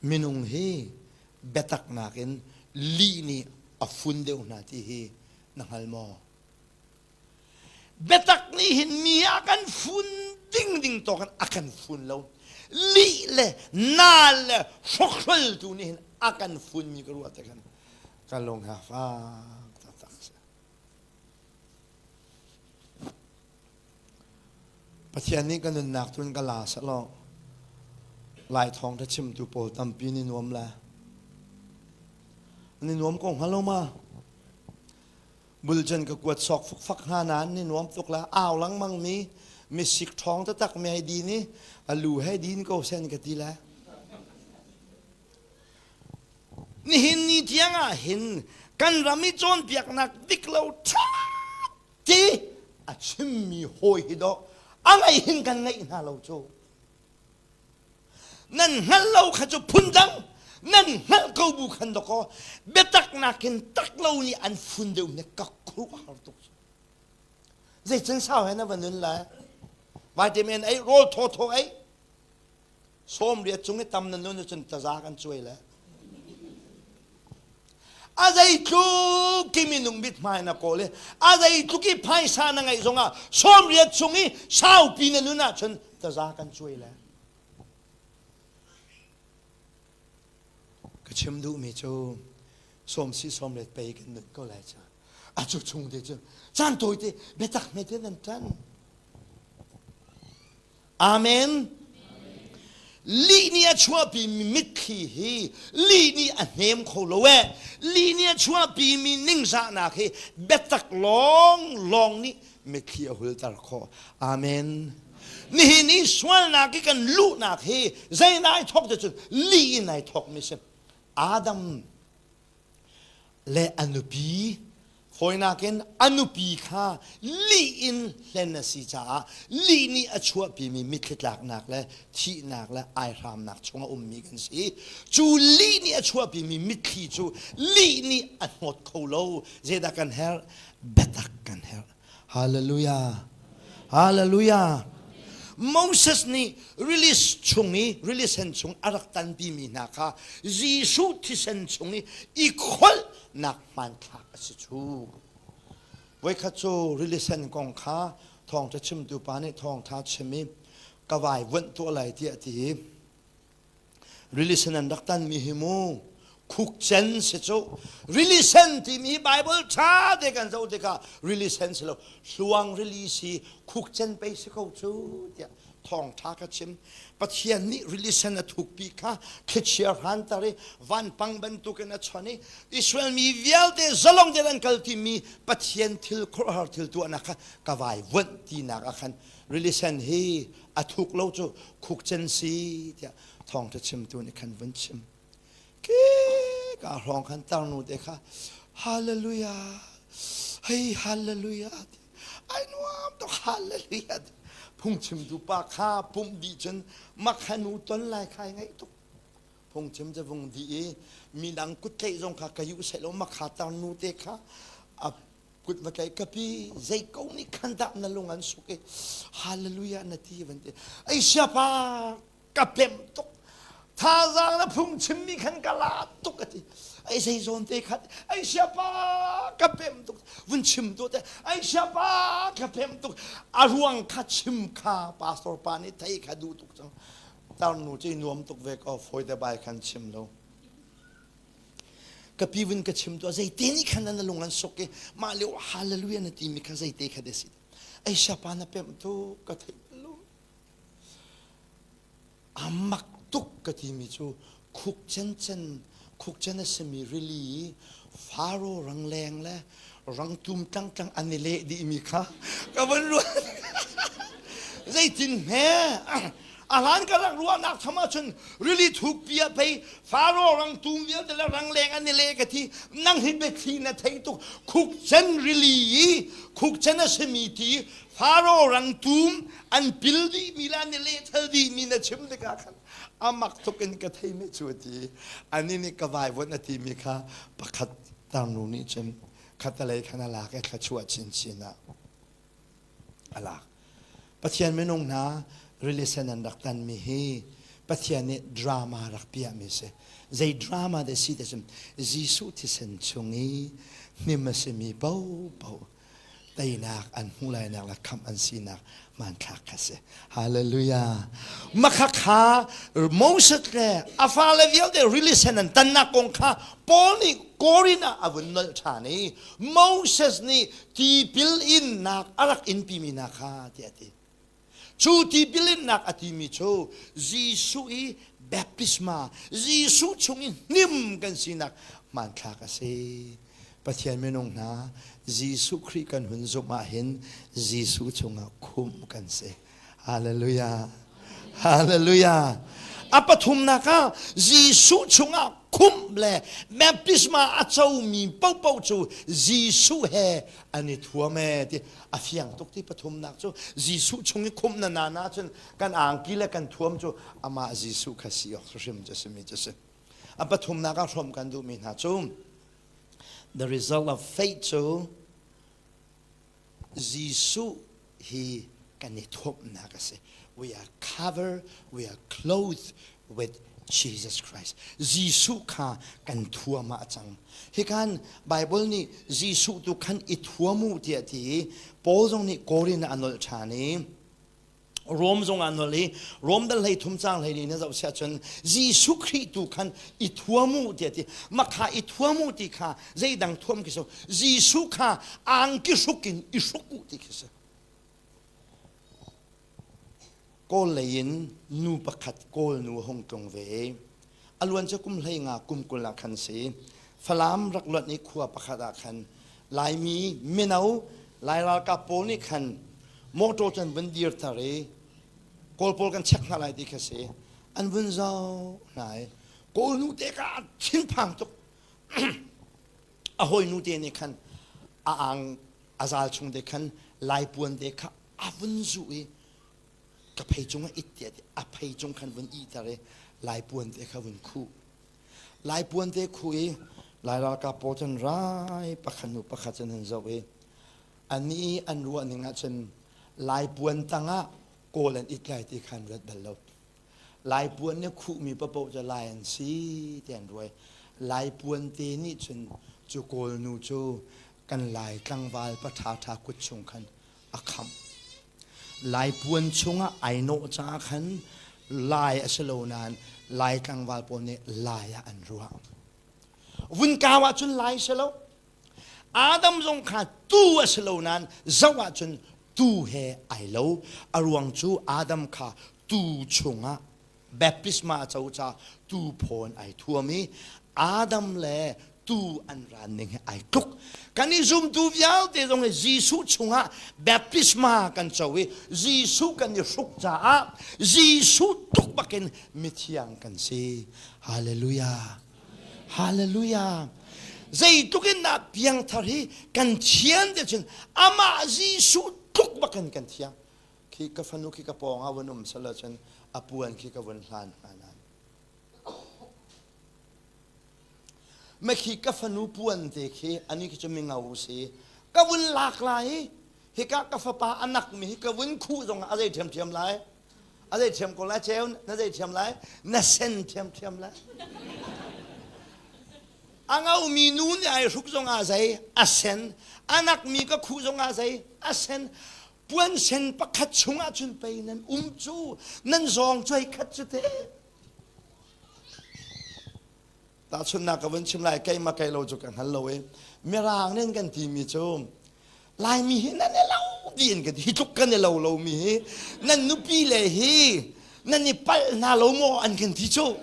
Minung hi biatak nakin lih nih a fun deuh hna ti hi na hngal maw? Biatak nih hin mi a kan fun ding ding tawk in a kan fun lo. Lih le naal le hrokhrol tu nih hin a kan fun mi ka ruah te khan ka lung ha fak taktak si. Pathian nih ka nunnak tun ka la sehlaw Lai thawngṭha chimtu pawl tampi ni nuam le ni nuam ko hnga lo ma? Bulcan ka kuat sawk fukfak hna nain ni nuam tuk la au lengmang mi misik ṭhawng taktak mi hei din i a lu hei din ko sen ka ti le. Nihin ni tiang ah hin kan ram i cawnpiaknak dik lo ṭha ti a chimmi hawi hi dawh a ngaih hin kan ngaih hna lo cu nan hngalh lo kha cu phundang nan hngalh ko bu khan dawkaw biatak nakin tak lo nih an fun deuh ne ka khuaruahhar tuk zeicin sau he na va nun lai vitamin ei rawl thaw thaw ei Sawmriat cung i tam na nun ahcun taza kan cuai le. A zeitluk i minung mithmai na kawl i a zeitluk i phaisa na ngeih zongah sawmriat chung i saupi na nun ahcun taza kan cuai le. Ka chim duhmi cu sawmsi sawmriat pei kan nun ko lai cu. A cu chung te cu caan tawi te biatak hme te nan ṭan. Amen. Lih nih a chuahpimi mitthli hi lih nih a hnem kho lo ee. Lih nih a chuahpimi ningzahnak hi biatak lawng lawng nih mitthli a hulter khawh. Amen. Nihin i sualnak i kan luhnak hi zei nai thawk te cun lih in ai thawkmi si. Adam le a nupi fawinak in a nupi kha lih in hlen a si caah lih nih a chuahpimi mitthli tlaknak le thihnak le aihramnak chung a ummi kan si cu lih nih a chuahpimi mitthli cu lih nih a hnawt kho lo zeidah kan herh biatak kan herh Hallelujah. Hallelujah. Moses nih release chung i release sen chung a rak tanpimi hna kha Jesuh thisen chung i i kholhnak hmanthlak a si cu. Voikhat cu release sen kong kha thawngṭha chimtu pa nih thawngṭha chim i ka vai vuanh tuah lai tiah a ti i Rili sen an rak tanmi hi mu khukcen si cu rili sen timi Bible ṭha te kan zoh tikah rili sen si lo hluang rili si khukcen pei si ko cu tiah thawngṭha ka chim Pathian nih rili sen a thukpi kha thlichia hranter i vanpang bantukin a chon i Israel mi vialte zalong tein an kal timi Pathian thil khuaruahhar thil tuahnak kha ka vai vuanh tinak ah khan rili sen hi a thuk lo cu khukcen si tiah thawngṭha chimtu nih khan vun chim ke ka hrawng khan tarnu te kha hallelujah hei hallelujah ai nuam tuk hallelujah phungchimtu pa kha pumh dih cun makhanu ton lai khai ngaih tuk phungchim cu vung dih i midang kut tlaih zong kha ka yuh seh lo makha tarnu te kha a kut va tlaih ka pi zei ko nih khan dah na lung an suk i hallelujah na ti van ti ei siapa ka pem tuk thazaang na phung chimmi khan ka la tuk a ti ei zei zawn te khat ei siapa ka pem tuk vun chim tu te ei siapa ka pem tuk a ruang kha chim kha pastor pa nih thei kha duh tuk cang tarnu cu nuam tuk ve ko fawi te bai khan chim lo Ka pi vun ka chim tuah zeite nih khan na lung an suk i mah lio hallelujah na timi kha zeite kha de si. Ei siapa na pemh tu ka theih lo. A mak tuk. tuk ka timi cu khuk cencen khukcen a simi rili i Faro rangleng le rangtum tlangtlang an i leh dihmi kha ka vun ruat. Zeitin hme a hlan ka rak ruahnak tham ahcun rili thukpi ah pei Faro rangtum vialte le rangleng an i leh ka ti nang hi biathli na thei tuk khukcen rili i khukcen a simi ti Faro rangtum an pil dihmi le an i lehthal dihmi na chim tikah khan a mak tuk in ka theimi cu a ti. Anih nih ka vaivuanh a timi kha pakhat tarnu nih cun khatalei khan a lak i thluachuah chinchin ah a lak. Pathian minung hna rili sen an rak tanmi hi Pathian nih drama rak piahmi si. Zei drama dah si ti cun Jesuh thisen chung i hnim a simi paohpaoh teinak an hmuh lainak le khamh an sinak hmanthlak kha si. Hallelujah. Makha kha Moses le a fale vialte rili sen an tannak kong kha Paul nih Korin ah a vun nolh ṭhan i Moses nih tipil innak a rak inpimi hna kha tiah a ti. Cu tipil innak a timi cu Jesuh i baptisma, Jesuh chung i hnim kan sinak hmanthlak a si. Pathian minung hna, Jesuh Khrih kan hun zumh ahhin Jesuh chungah khumh kan si. Hallelujah. Hallelujah. A pathumnak ah Jesuh chungah khumh le baptisma a comi paohpaoh cu Jesuh he an i thuam ee ti a fiang tuk ti pathumnak cu Jesuh chung i khumh na na na cun kan angki le kan thuam cu amah Jesuh kha si awk hrim cu simi cu si. A pathumnak ah hrawm kan duhmi hna cu the result of faith cu Jesuh hi kan i thuamhnak a si. We are covered, we are clothed with Jesus Christ. Jesuh kha kan thuam ah a cang. Hikan Bible nih Jesuh tu khan i thuam u tiah ti i Paul zong nih Korin ah a nolh ṭhan i Rom zong ah nolh i Rom dal hlei thum cang hlei ni na zoh siah cun Jesuh Khrih tu khan i thuam u tiah ti makha i thuam u ti kha zeidang thuam khi so Jesuh kha angki hruk in i hruk u ti khi si Kawl lei in nu pakhat Kawl nu a hung tlung ve a luan cu kum hlei nga kum 20 ah khan si Falam rak luat i khua pakhat ah khan Laimi mino Lai ralkap pawl nih khan motor cu an vun dirter i Kawl pawl kan check hna lai ti kha si an vun zoh hna i Kawl nu te ka thinphang tuk a hawi nu te nih khan a ang a zal chung te khan Lai puan te kha a vun zuh i ka phei cung ah it tiah a phei cung khan vun ihter i Lai puan te kha vun khuh Lai puan te khuh i Lai ralkap pawl cun rai pakhat hnu pakhat cun an zoh i annih an ruah ning ahcun Lai puan tangah Kawl an it lai ti kha an ruat bal lo. Lai puan nih khuhmi paoh cu Lai an si ti an ruai. Lai puan te nih cun cu Kawl nu cu kan Lai tlangval pa ṭhaṭha kut chung khan a khamh. Lai puan chungah ai nawh caah khan Lai a si lo nain Lai tlangval pawl nih Lai ah an ruah. Vun kau ahcun Lai si lo. Adam zong kha tu a si lo nain zoh ahcun tu he ai lo. A ruang cu Adam kha tu chungah baptisma a co ca tu phawn ai thuam i Adam le tu an ran ning he ai tluk. Kan i zumtu vialte zong hi Jesuh chungah baptisma kan co i Jesuh kan i hruk caah Jesuh tluk bakin mithiang kan si. Hallelujah. Hallelujah. Zeitluk in dah piangthar hi kan thian te cun amah Jesuh tluk bakin kan thiang. Khi ka fanu khi ka pawng ah vun um sala cun a puan khi ka vun hlan hnga nain. Ma khi ka fanu puan te khi ani khi cu mingau si ka vun lak lai i hika ka fapa anak mi hi ka vun khuh zong ah a zei ṭhiamṭhiam lai a zei ṭhiam ko lai ceu na zei ṭhiam lai na sen ṭhiamṭhiam lai a ngomi nu nih ai hruk zong ah zei a sen anak mi ka khuh zong ah zei a sen puan sen pakhat chungah cun pei nan um cu nan zawng cuai khat cu te tahchunhnak ka vun chim lai keimah kei lo cu ka hngal lo i mirang nih an kan timi cu Laimi hi nan i lo tiin ka ti hi tluk kan i lo lomi hi nan nupi le hi. Nan i palh hna lo maw an kan ti cu.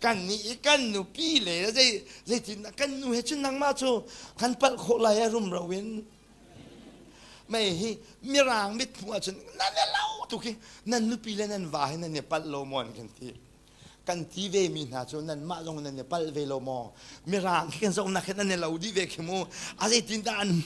Kan nih i kan nupi le zei zeitin kan nu he cun nangmah cu kan palh khawh lai a rumro in. Mei hi mirang mit hmuh ahcun nan i lo tuk hi nan nupi le nan va hi nan i palh lo maw an kan ti. Kan ti ve mi hna cu nanmah zong nan i palh ve lo maw? Mirang khi kan zohnak hin an i lo dih ve khi mu. A zeitin dah an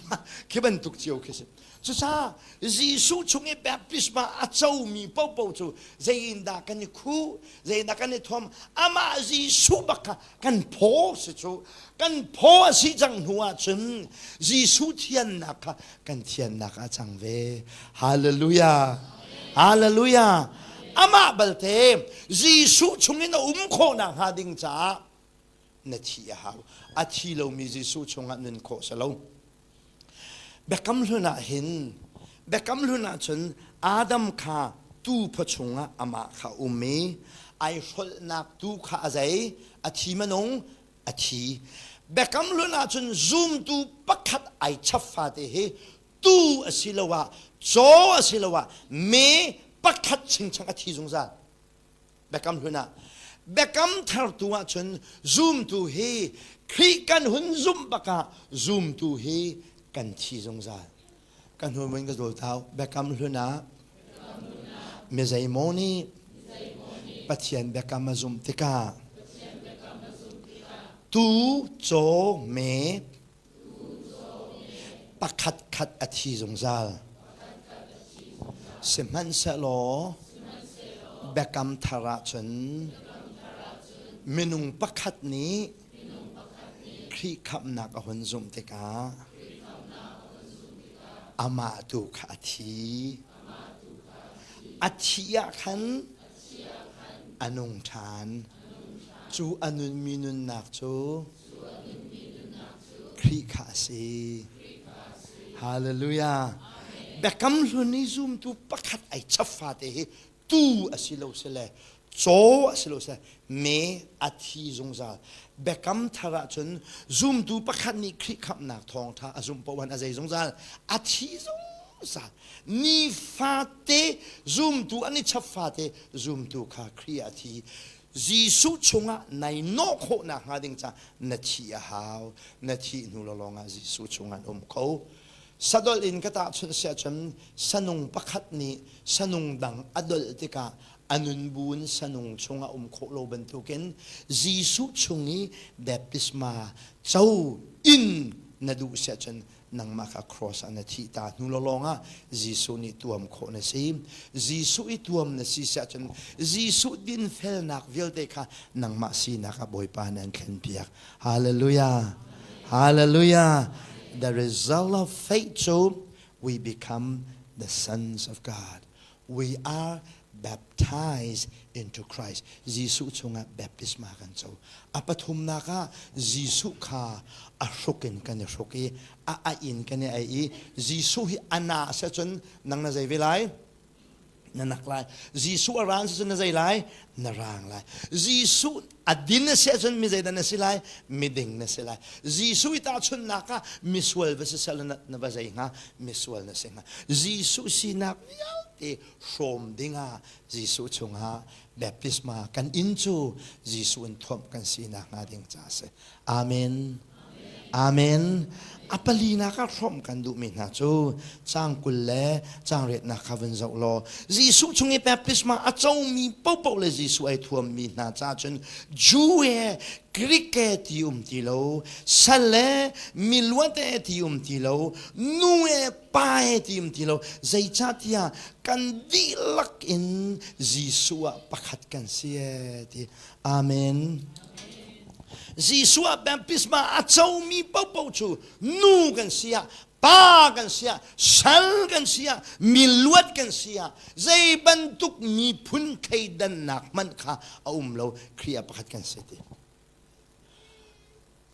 khi bantuk cio khi si. Cucaah Jesuh chung i baptisma a comi paohpaoh cu zeiindah kan i khuh, zeiindah kan i thuam, amah Jesuh bak kha kan phaw si cu. Kan phaw a si cang hnu ahcun Jesuh thiannak kha kan thiannak ah cang ve. Hallelujah! Hallelujah! Amah balte Jesuh chungin a um khawhnak hnga ding caah na thi a hau. A thi lomi Jesuh chungah nun khawh si lo. Biakam Hlun ah hin Biakam Hlun ah cun Adam kha tuuphaw chungah amah kha um i ai hrolhnak tu kha a zei a thi manung a thi. Biakam Hlun ah cun zumtu pakhat ai chap fate hi tu asiloah caw asiloah me pakhat chingchang a thi zungzal. Biakam hlun ah Biakam thar tu ahcun zumtu hi Khrih kan hun zumh bak ah zumtu hi kan thi zungzal. Kan hun vun ka zawl thau Biakam hlun ah mi zeimaw nih Pathian biakam a zumh tikah tu caw me Pakhat khat a thi zungzal. Sihmanhsehlaw biakam thar ahcun minung pakhat nih Khrih khamhnak a hun zumh tikah amah tu kha a thi. A thih ah khan a nung ṭhan. Cu a nunmi nunnak cu Khrih kha a si. Hallelujah. Biakam hlun i zumtu pakhat ai chap fate hi tu a si lo sile caw a si lo sile me a thi zungzal. Biakam thar ahcun zumtu pakhat nih Khrih khamhnak thawngṭha a zumh paoh a zei zungzal a thi zungzal. Nifate zumtu an i chap fate zumtu kha Khrih a thi. Jesuh chungah nai nawh khawhnak hnga ding ca na thih a hau. Na thih hnu lawng ah Jesuh chungah na um kho. Sadolh in ka tahchunh siah cun sanung pakhat nih sanung dang a dolh tikah a nun buin sanung chungah um khawh lo bantukin Jesuh chung i baptisma co in na duh siah cun nangmah kha cross ah na thih ta hnu lawng ah Jesuh nih tuam khawh na si. Jesuh i tuam na si siah cun Jesuh dinfelnak vialte kha nangmah sinak ah Bawipa nih an thlenpiak. Hallelujah. Hallelujah. The result of faith cu we become the sons of God. We are baptized into Christ. Jesuh chungah baptisma kan co. A pathumnak ah Jesuh kha a hruk in kan i hruk i a ai in kan i ai i Jesuh hi a na a si ahcun nang na zei ve lai? Na nak lai. Jesuh a rang si cun na zei lai? Na rang lai. Jesuh a din a si ahcun mi zeidah na si lai? Miding na si lai. Jesuh i tahchunhnak ah misual va si seh na, na va zei hnga? Misual na si hnga. Jesuh sinak vialte hrawm dingah Jesuh chungah baptisma kan inn cu Jesuh in thuamh kan si nakhnga ding ca a si. Amen. Amen. A palinak ah hrawmh kan duhmi hna cu caang 20 le caang riatnak kha vun zoh law Jesuh chung i baptisma a comi paohpaoh le Jesuh ai thuammi hna ca cun Jew he Greek he ti um ti lo, sal le miluat he ti um ti lo, nu he pa he ti um ti lo, zeicahtiah kan dihlak in Jesuh ah pakhat kan si ee ti. Amen. Jesuh ah baptisma a comi paohpaoh cu nu kan si ah pa kan si ah sal kan si ah miluat kan si ah zei bantuk miphun thleidannak hmanh kha a um lo Khrih ah pakhat kan si ti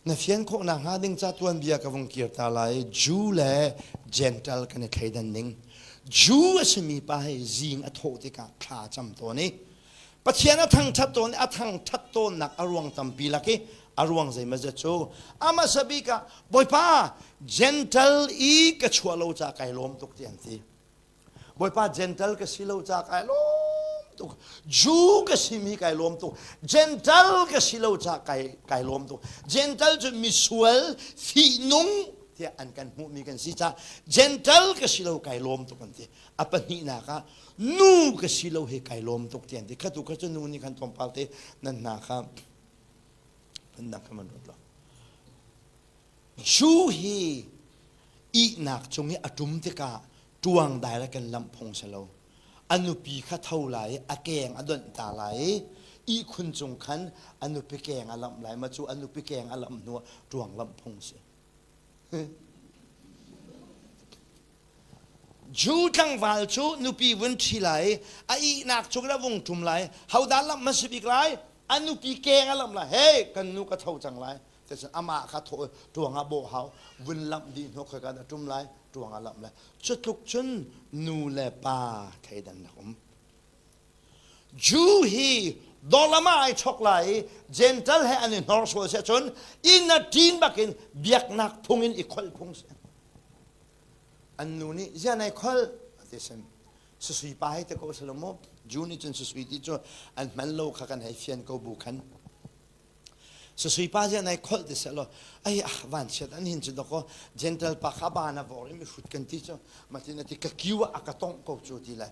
na fian khawh nakhnga ding ca tuanbia ka vung kir ta lai Jew le Gentile kan i thleidan ning Jew a simi pa hi zing a thawh tikah thla a cam tawn i Pathian a thangṭhat tawn i a thangṭhat tawnnak a ruang tampi lak i a ruang zeimawzat cu a hmasa bik ah Bawipa Gentle i ka chuah lo caah kai lawm tuk ti an ti. Bawipa Gentle ka si lo caah kai lawm tuk. tuk. Jew ka simi kai lawm tuk. Gentle ka si lo caah kai, kai lawm tuk. Gentle cu misual, fihnung tiah an kan hmuhmi kan si caah Gentle ka si lo kai lawm tuk an ti. A pahnihnak ah nu ka si lo hi kai lawm tuk ti an ti. Khatu kha cu nu nih khan tlawmpal te nan hna kha nan kha man ruat lo. Jew hi ihnak cung i a ṭum tikah ṭuang dai le kan lamh phung si lo. A nupi kha tho lai i a keng a donh ta lai i ihkhun cung khan a nupi keng a lamh lai. Mah cu a nupi keng a lamh hnuah ṭuang lamh phung si. Jew tlangval cu nupi vun ṭhi lai i a ihnak cung in a vung ṭum lai. Hodah lamh hmasa bik lai? A nupi keng a lamh lai. Hey, kan nu ka tho cang lai. Cucun amah kha thawh i ṭuang ah bawh hau, vun lamh dih hnu khoika dah ṭum lai, ṭuang ah lamh lai. Cu tluk cun nu le pa thleidannak um. Jew hi dawlam ah ai chok lai i Gentle he an i hnorsual si ahcun inn a ṭin bakin biaknak phung in i kholh phung si. An nu nih ziah nai kholh ti sin. Susui pa hei te ko silo mu. Jew nih cun susui ti cu an hman lo kha kan hei fian ko bu khan. Susui pa ziah nai kholh ti seh law ai ah vanchiat an hin cu dakaw gentle pa kha ba na vor i mihrut kan ti cu matin a ti ka kiu ah a ka tongh ko cu ti lai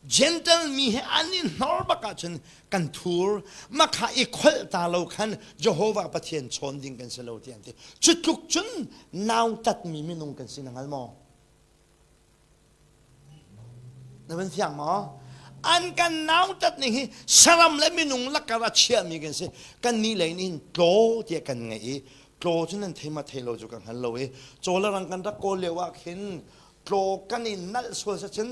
gentle mi he an i hnor bak ahcun kan thur makha i kholh ta lo khan Jehovah Pathian chawn ding kan si lo ti an ti cu tluk cun nautat mi minung kan si na hngal maw Na van fiang maw? An kan nautat ning hi saram le minung lakar a chiahmi kan si. Kan nih lei nih hin tlaw tiah kan ngeih i tlaw cu nan thei ma thei lo cu ka hngal lo i caw le rang kan rak kawl lio ah khin tlaw kan i nalh sual cun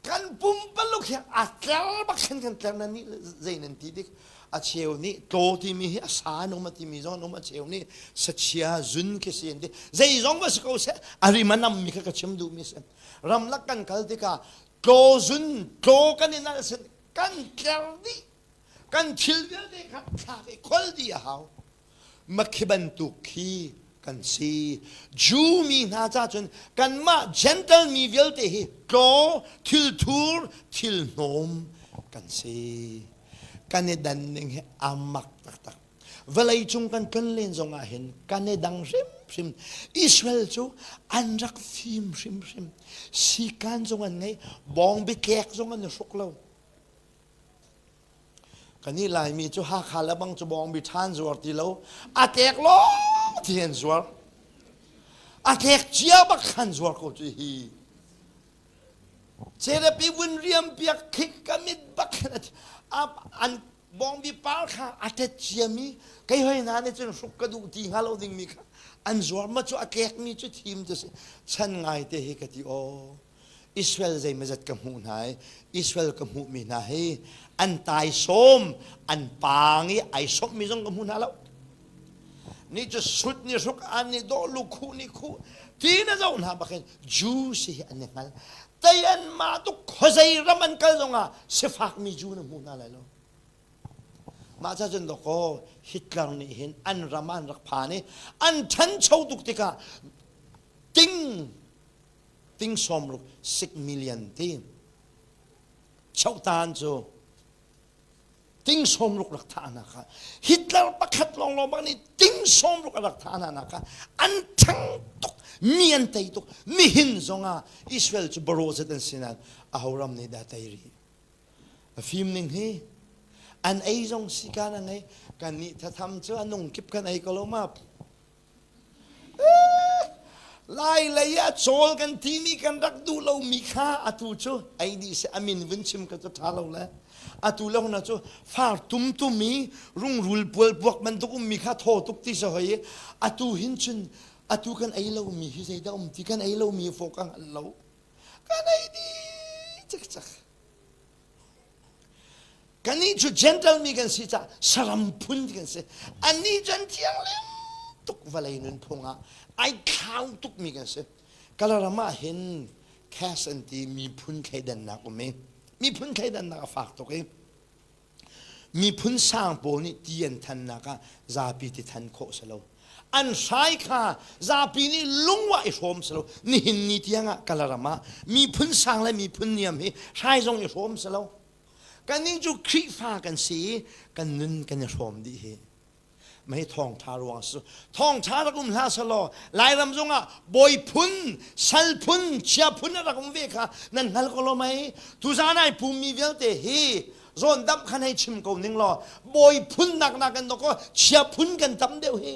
kan pumpaluk hi a tler bak khin kan tler na nih zei nan ti dik a cheu nih tlaw timi hi a sa an um a timi zong an um a cheu nih sachia zun khi si an ti zeizong va si ko seh a rim a nammi kha ka chim duhmi si ramlak kan kal tikah tlaw zun tlaw kan i nalh sin kan tler dih kan thil vialte kha thlak i khol dih a hau Makhi bantuk khi kan si. Jew mi hna ca cun kanmah Gentle mi vialte hi tlaw, thilthur, thilhnawm kan si. Kan i dan ning hi a mak taktak. Vawlei cung kan tlonlen zong ah hin kan i dang hrimhrim. Israel cu an rak fim hrimhrim. Sikan zong an ngei, bawngbi tlek zong an i hruk lo. Kannih Laimi cu Hakha le bang cu bawngbi ṭhan zuar ti lo, a tlek lawng ti an zuar. A tlek cia bak khan zuar ko cu hi. Cerapi vun riam piak khik ka mit bak khan an bawngbi par kha a tet ciami kei hoi hna nih cun hruk ka duh ti hnga lo dingmi kha an zuar ma cu a tlekmi cu thim cu si chan ngai te hi ka ti aw Israel zeimawzat ka hmuh hna i Israel ka hmuhmi hna hi an taisawm an paang i ai sawmhmi zong ka hmu hna lo. Ni cu sut ni hruk an ni dawh lu khuh ni khuh ti na zoh hna bakin Jew si hi an i hngal. Tei an mah tuk khuazei ram an kal zongah sifakmi Jew na hmu hna lai lo. Mah ca cun dawkaw Hitler nih hin an ram ah an rak phan i an ṭhancho tuk tikah ting ting sawmruk sik million ti chohtan cu ting sawmruk rak thah hna kha Hitler pakhat lawnglawng bak nih ting sawmruk a rak thah hna nak kha an ṭhang tuk mi an tei tuk nihin zongah Israel cu baro zet an si nain aho ram nih dah tei rih a fim ning hi an ei zong si kan a ngei kan nih thatham cu a nung kip kan ei ko lo ma Lai lei ah cawl kan timi kan rak duh lomi kha atu cu ei dih seh a min vun chim kha cu ṭha lo le atu le hna cu far tumtum i rungrul pual puak bantuk ummi kha thaw tuk ti si hoi i atu hin cun atu kan ei lomi hi zeidah um ti kan ei lomi fawk a hngal lo kan ei dih cikcek Kannih cu Gentle mi kan si caah saram phun kan si. Annih cu an thianghlim tuk vawlei nunphung ah ai thlau tukmi kan si. Kalaram ah hin caste an ti miphun thleidannak um i miphun thleidannak a fak tuk i miphun sang pawl nih ti an thannak ah zapi ti than khawh si lo. An hrai kha zapi nih lungwah i hrawm si lo. Nihin ni tiang ah Kalaram ah miphun sang le miphun niam hi hrai zong i hrawm si lo. Kannih cu Khrihfa kan si i kan nun kan i hrawm dih hi. Mei thawngṭha ruang su. Thawngṭha rak um hlah selaw Lairam zongah bawi phun, sal phun, chia phun a rak um ve kha nan hngal ko lo mei? Tuzaan ai pummi vialte hi zawn damh khan hei chim ko ning law bawi phun nak nakin dawkaw chia phun kan tam deuh hi.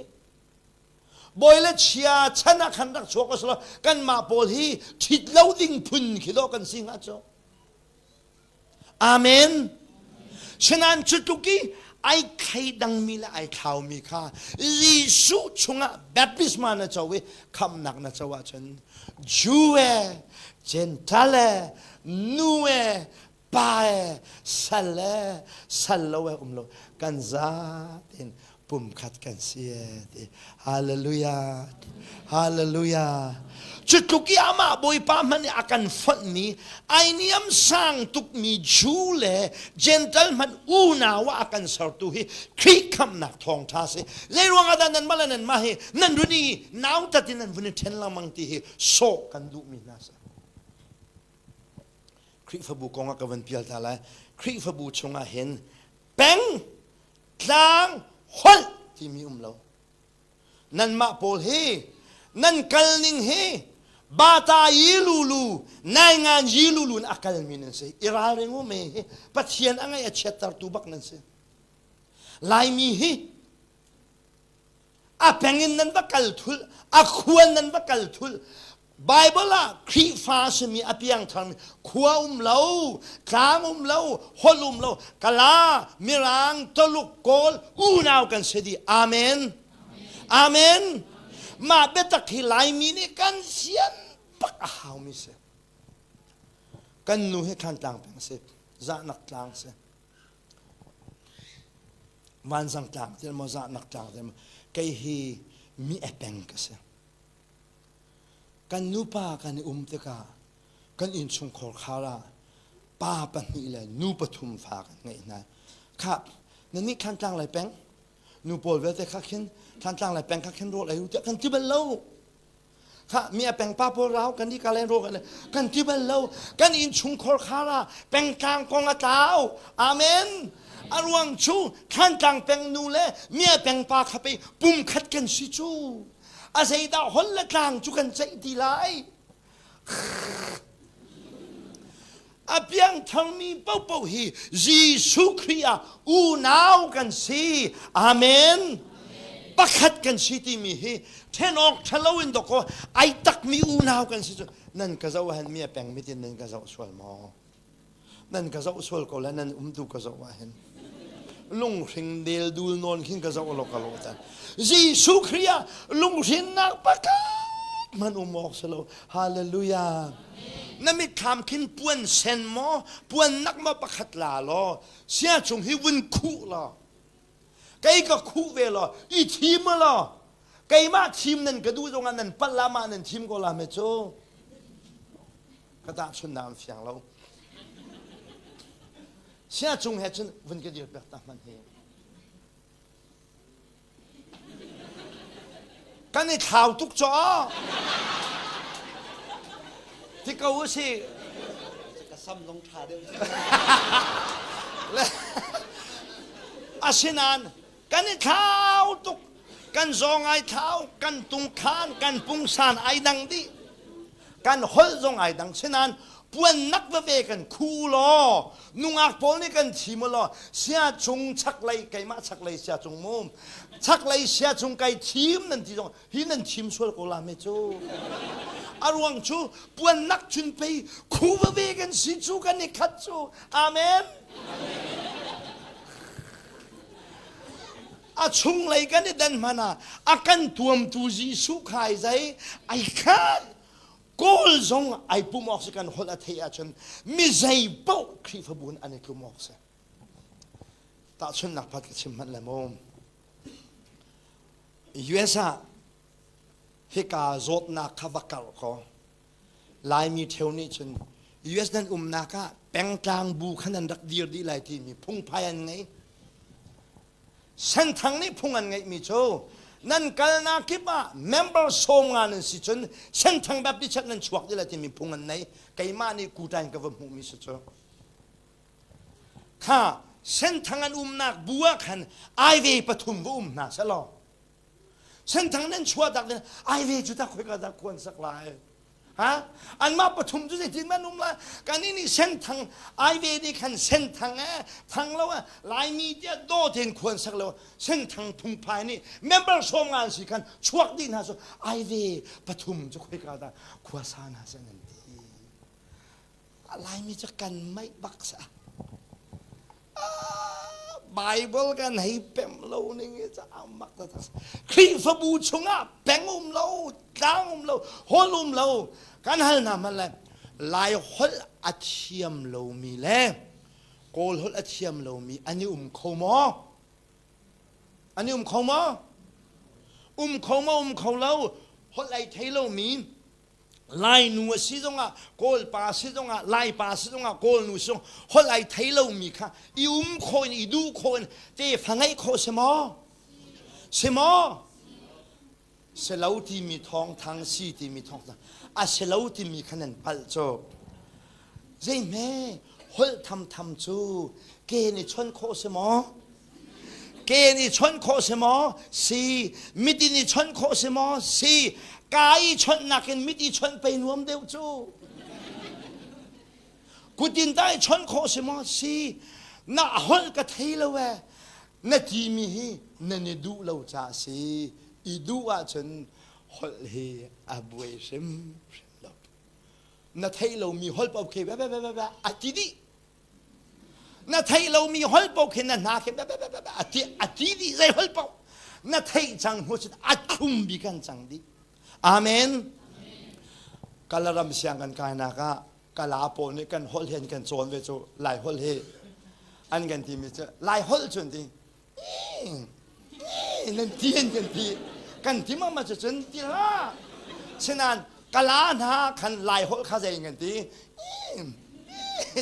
Bawi le chia chan ah khan rak chuak ko selaw kanmah pawl hi ṭhit lo ding phun khi dawh kan si hnga cu. Amen. Sinain cu tluk i ai thleidangmi le ai thlaumi kha Jesuh chungah baptisma na co i khamnak na co ahcun Jew e, Gentile e, nu e, pa e, sal e, sal lo e um lo kan za tein pumkhat kan si e ti. Hallelujah. Hallelujah. Cu tluk i amah Bawipa hmanh nih a kan fonhmi ai niam sang tukmi Jew le Gentile hmanh unau ah a kan sertu hi Khrih khamhnak thawngṭha si. Zei ruangah dah nanmah le nanmah hi nan run i nautat in nan vun i ṭhen lengmang ti hi sawh kan duhmi hna si. Khrihfabu kong ah ka van pial ta lai. Khrihfabu chungah hin peng, tlang, holh timi um lo. Nanmah pawl hi nan kal ning hi bata yi lulu naingan yi lulu in a kalmi nan si. I ralring u me hi Pathian a ngaih a chiattertu bak nan si. Laimi hi a peng in nan va kal thul a khuan nan va kal thul Bible ah Khrihfa simi a piangthar khua um lo tlang um lo holh um lo kala mirang Tuluk Kawl unau kan si dih amen amen mah biatak hi Laimi nih kan sian bak a haumi si kan nu hi Thlantlang peng si zahnak tlang si Vanzang tlang ti maw zahnak tlang ti maw kei hi mi a peng ka si Kan nupa kan i um tikah kan innchungkhar khar ah pa pahnih le nu pathum fa kan ngeih hna. Khah, nannih Thlantlang lei peng nu pawl vialte kha khin Thlantlang lei peng kha khin rawl ei u tiah kan ti bal lo. Khah, mi a peng pa pawl rau kan di ka len rawl kan kan ti bal lo. Kan innchungkhar khar ah pengtlang kong a tlau. Amen. A ruang cu Thlantlang peng nu le mi a peng pa kha pei pumkhat kan si cu. A zeidah hol le tlang cu kan ceih ti lai? A piangtharmi paohpaoh hi Jesuh Khrih ah unau kan si. Amen. Pakhat kan si timi hi then awk ṭhalo in dawkaw ai takmi unau kan si cu nan ka zoh han mi a peng mitin nan ka zoh sual maw? Nan ka zoh sual ko le nan umtu ka zoh ah hin lunghring del dul nawn khin ka zoh lo ka lo tan Jesuh Khrih ah lunghrinnak pakhat man um awk si lo hallelujah na mitthlam khin puan sen maw puan nak maw pakhat la law sia chung hi vun khuh law kei ka khuh ve law i thim law keimah thim nan ka duh zongah nan palh la mah nan thim ko la me cu Ka tahchunhnak an fiang lo. Sia cung he cun vun ka dir piak ta hmanh hi. Kan i thlau tuk caw. Ti ko u si. Ka sam zong ṭha deuh. Asinain kan i thlau tuk kan zawng ai thlau kan tungkhan kan pungsan ai dang dih kan holh zong ai dang sinain puannak veve kan khu law nungak pawl nih kan thim law sia chung chaklei keimah chaklei sia chung mum chaklei sia chung kai thim nan ti zong hi nan thim sual ko la me cu a ruang cu puannak cun pei khu veve kan si cu kan i khat cu amen A chunglei kan i dan hmanh ah a kan tuamtu Jesuh kha ai zei ai khan Kawl zong ai pum awk si kan holh a theih ahcun mi zei paoh Khrihfabu in an i tlum awk si. Tahchunhnak phat ka chim hmanh le mu. US ah hika zawtnak kha va karh ko. Laimi ṭheo nih cun US nan umnak ah pengtlang bu kha nan rak dir dih lai timi phungphai an ngei. Senthang nih phung an ngeihmi cu nan kalnak kip ah member sawm nga nan si cun Senthang Baptist Church nan chuak dih lai timi phung an nei. Keimah nih kuṭa in ka va hmuhmi si cu. Kha Senthang an umnak bu ah khan aive pathum va um hna selaw Senthang nan chuah tak din aive cu tak khoika dah khuan sak lai? Ha? Anmah pathum cu zeitin man um lai? Kan nih Senthang aive nih khan Senthang eh thang lo eh Laimi tiah daw tein khuan sak lo Senthang phungphai nih member sawm nga an si khan chuak dih hna cu aive pathum cu khoika dah khua sa hna seh nan ti. Laimi cu kan meih bak sa. Bible kan hei pem lo ning hi ca mak taktak. Khrihfabu chungah peng um lo, tlang um lo, holh um lo. Kan hal hna hmanh le Lai holh a thiam lomi le Kawl holh a thiam lomi an i um kho maw? An i um kho maw? Um kho maw um kho lo? Holh ai thei lomi Lainu a si zongah Kawl pa si zongah Lai pa si zongah Kawl nu si zong holh ai thei lomi kha i um khawh in i duh khawh in tefa ngeih khawh si maw? Si maw? Si lo timi thawngthang si timi thawngthang a si lo timi kha nan palh cu. Zeihme holh thamtham cu ke nih chon khawh si maw? Ke nih chawnh khawh si maw? Si. Mit in i chawnh khawh si maw? Si. Ka i chawnhnak in mit i chawnh pei nuam deuh cu. Kut in ta i chawnh khawh si maw? Si. Na holh ka thei lo ee. Na timi hi nan i duh lo caah si. I duh ahcun holh hi a buai hrimhrim lo. Na theih lomi holh paoh khi bia bia bia bia a ti dih. Na theih lomi holh paoh khi na hna khi a ti a ti dih zei holh paoh na theih cang hnu cun a thlum bik an cang dih. Amen. Kalaram siang kan kainak ah kala pawl nih kan holh hi an kan cawn ve cu Lai holh hi an kan timi cu Lai holh cu an ti nan ti an kan ti kan ti ma ma cu cun ti hlah sinain kala hna khan lai holh kha zei kan ti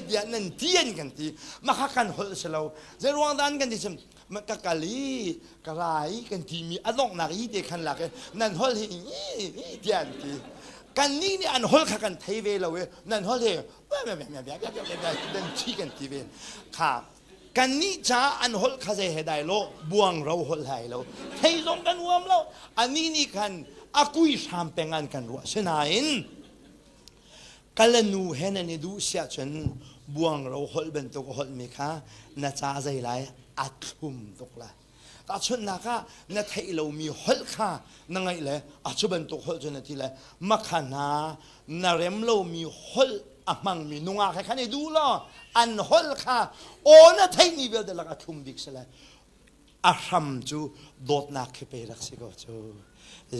tiah nan ti an kan ti mah kha kan holh si lo zei ruang dah an kan ti sim ka kal i ka ra i kan ti mi a donghnak i te khan lak i nan holh hi tiah an ti kan nih nih an holh kha kan thei ve lo i nan holh hi nan thi kan ti ve kha Kannih caah an holh kha zei he dai lo buangro holh hai lo thei zong kan uam lo anih nih khan a kui hram peng an kan ruah sinain kalanu he nan i duh siah cun buangro holh bantuk a holhmi kha na ca zei lai a thlum tuk lai tahchunhnak ah na theih lomi holh kha na ngaih le a cu bantuk holh cu na ti le makha hna na rem lomi holh a hmangmi nungak he khan i duh law an holh kha aw na theihmi vialte lak a thlum bik si lai a hram cu dawtnak khi pe rak si ko cu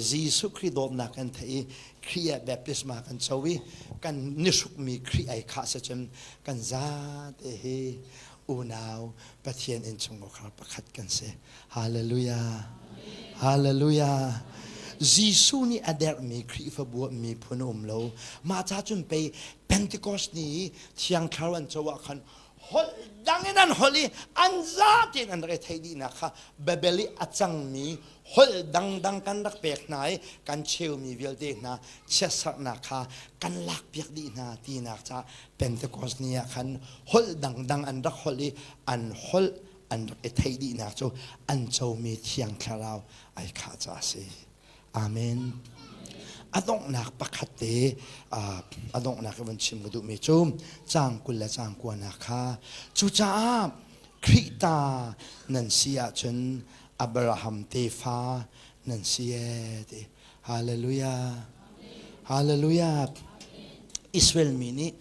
Jesuh Khrih dawtnak kan theih i Khrih ah baptisma kan co i kan nihrukmi Khrih ai khah si cun kan zate hi unau Pathian innchungkhar pakhat kan si. Hallelujah. Hallelujah. Jesuh nih a derhmi Khrihfabu ah miphun a um lo. Mah ca cun pei Pentecost ni i Thiang Thlarau an co ah khan holh dang in an holh i an za tein an rak i theih dihnak kha Babel i a cangmi holh dangdang kan rak pek hna i kan cheumi vialte hna chiatserhnak kha kan lakpiak dih hna tinak caah Pentecost ni ah khan holh dangdang an rak holh i an holh an rak i theih dihnak cu an comi Thiang Thlarau ai khah caah a si. Amen. A donghnak pakhat te a donghnak i van chim ka duhmi cu caang 20 le caang kuanak kha cucaah Khrih ta nan si ahcun Abraham tefa nan si ee ti. Hallelujah. Hallelujah. Israel mi nih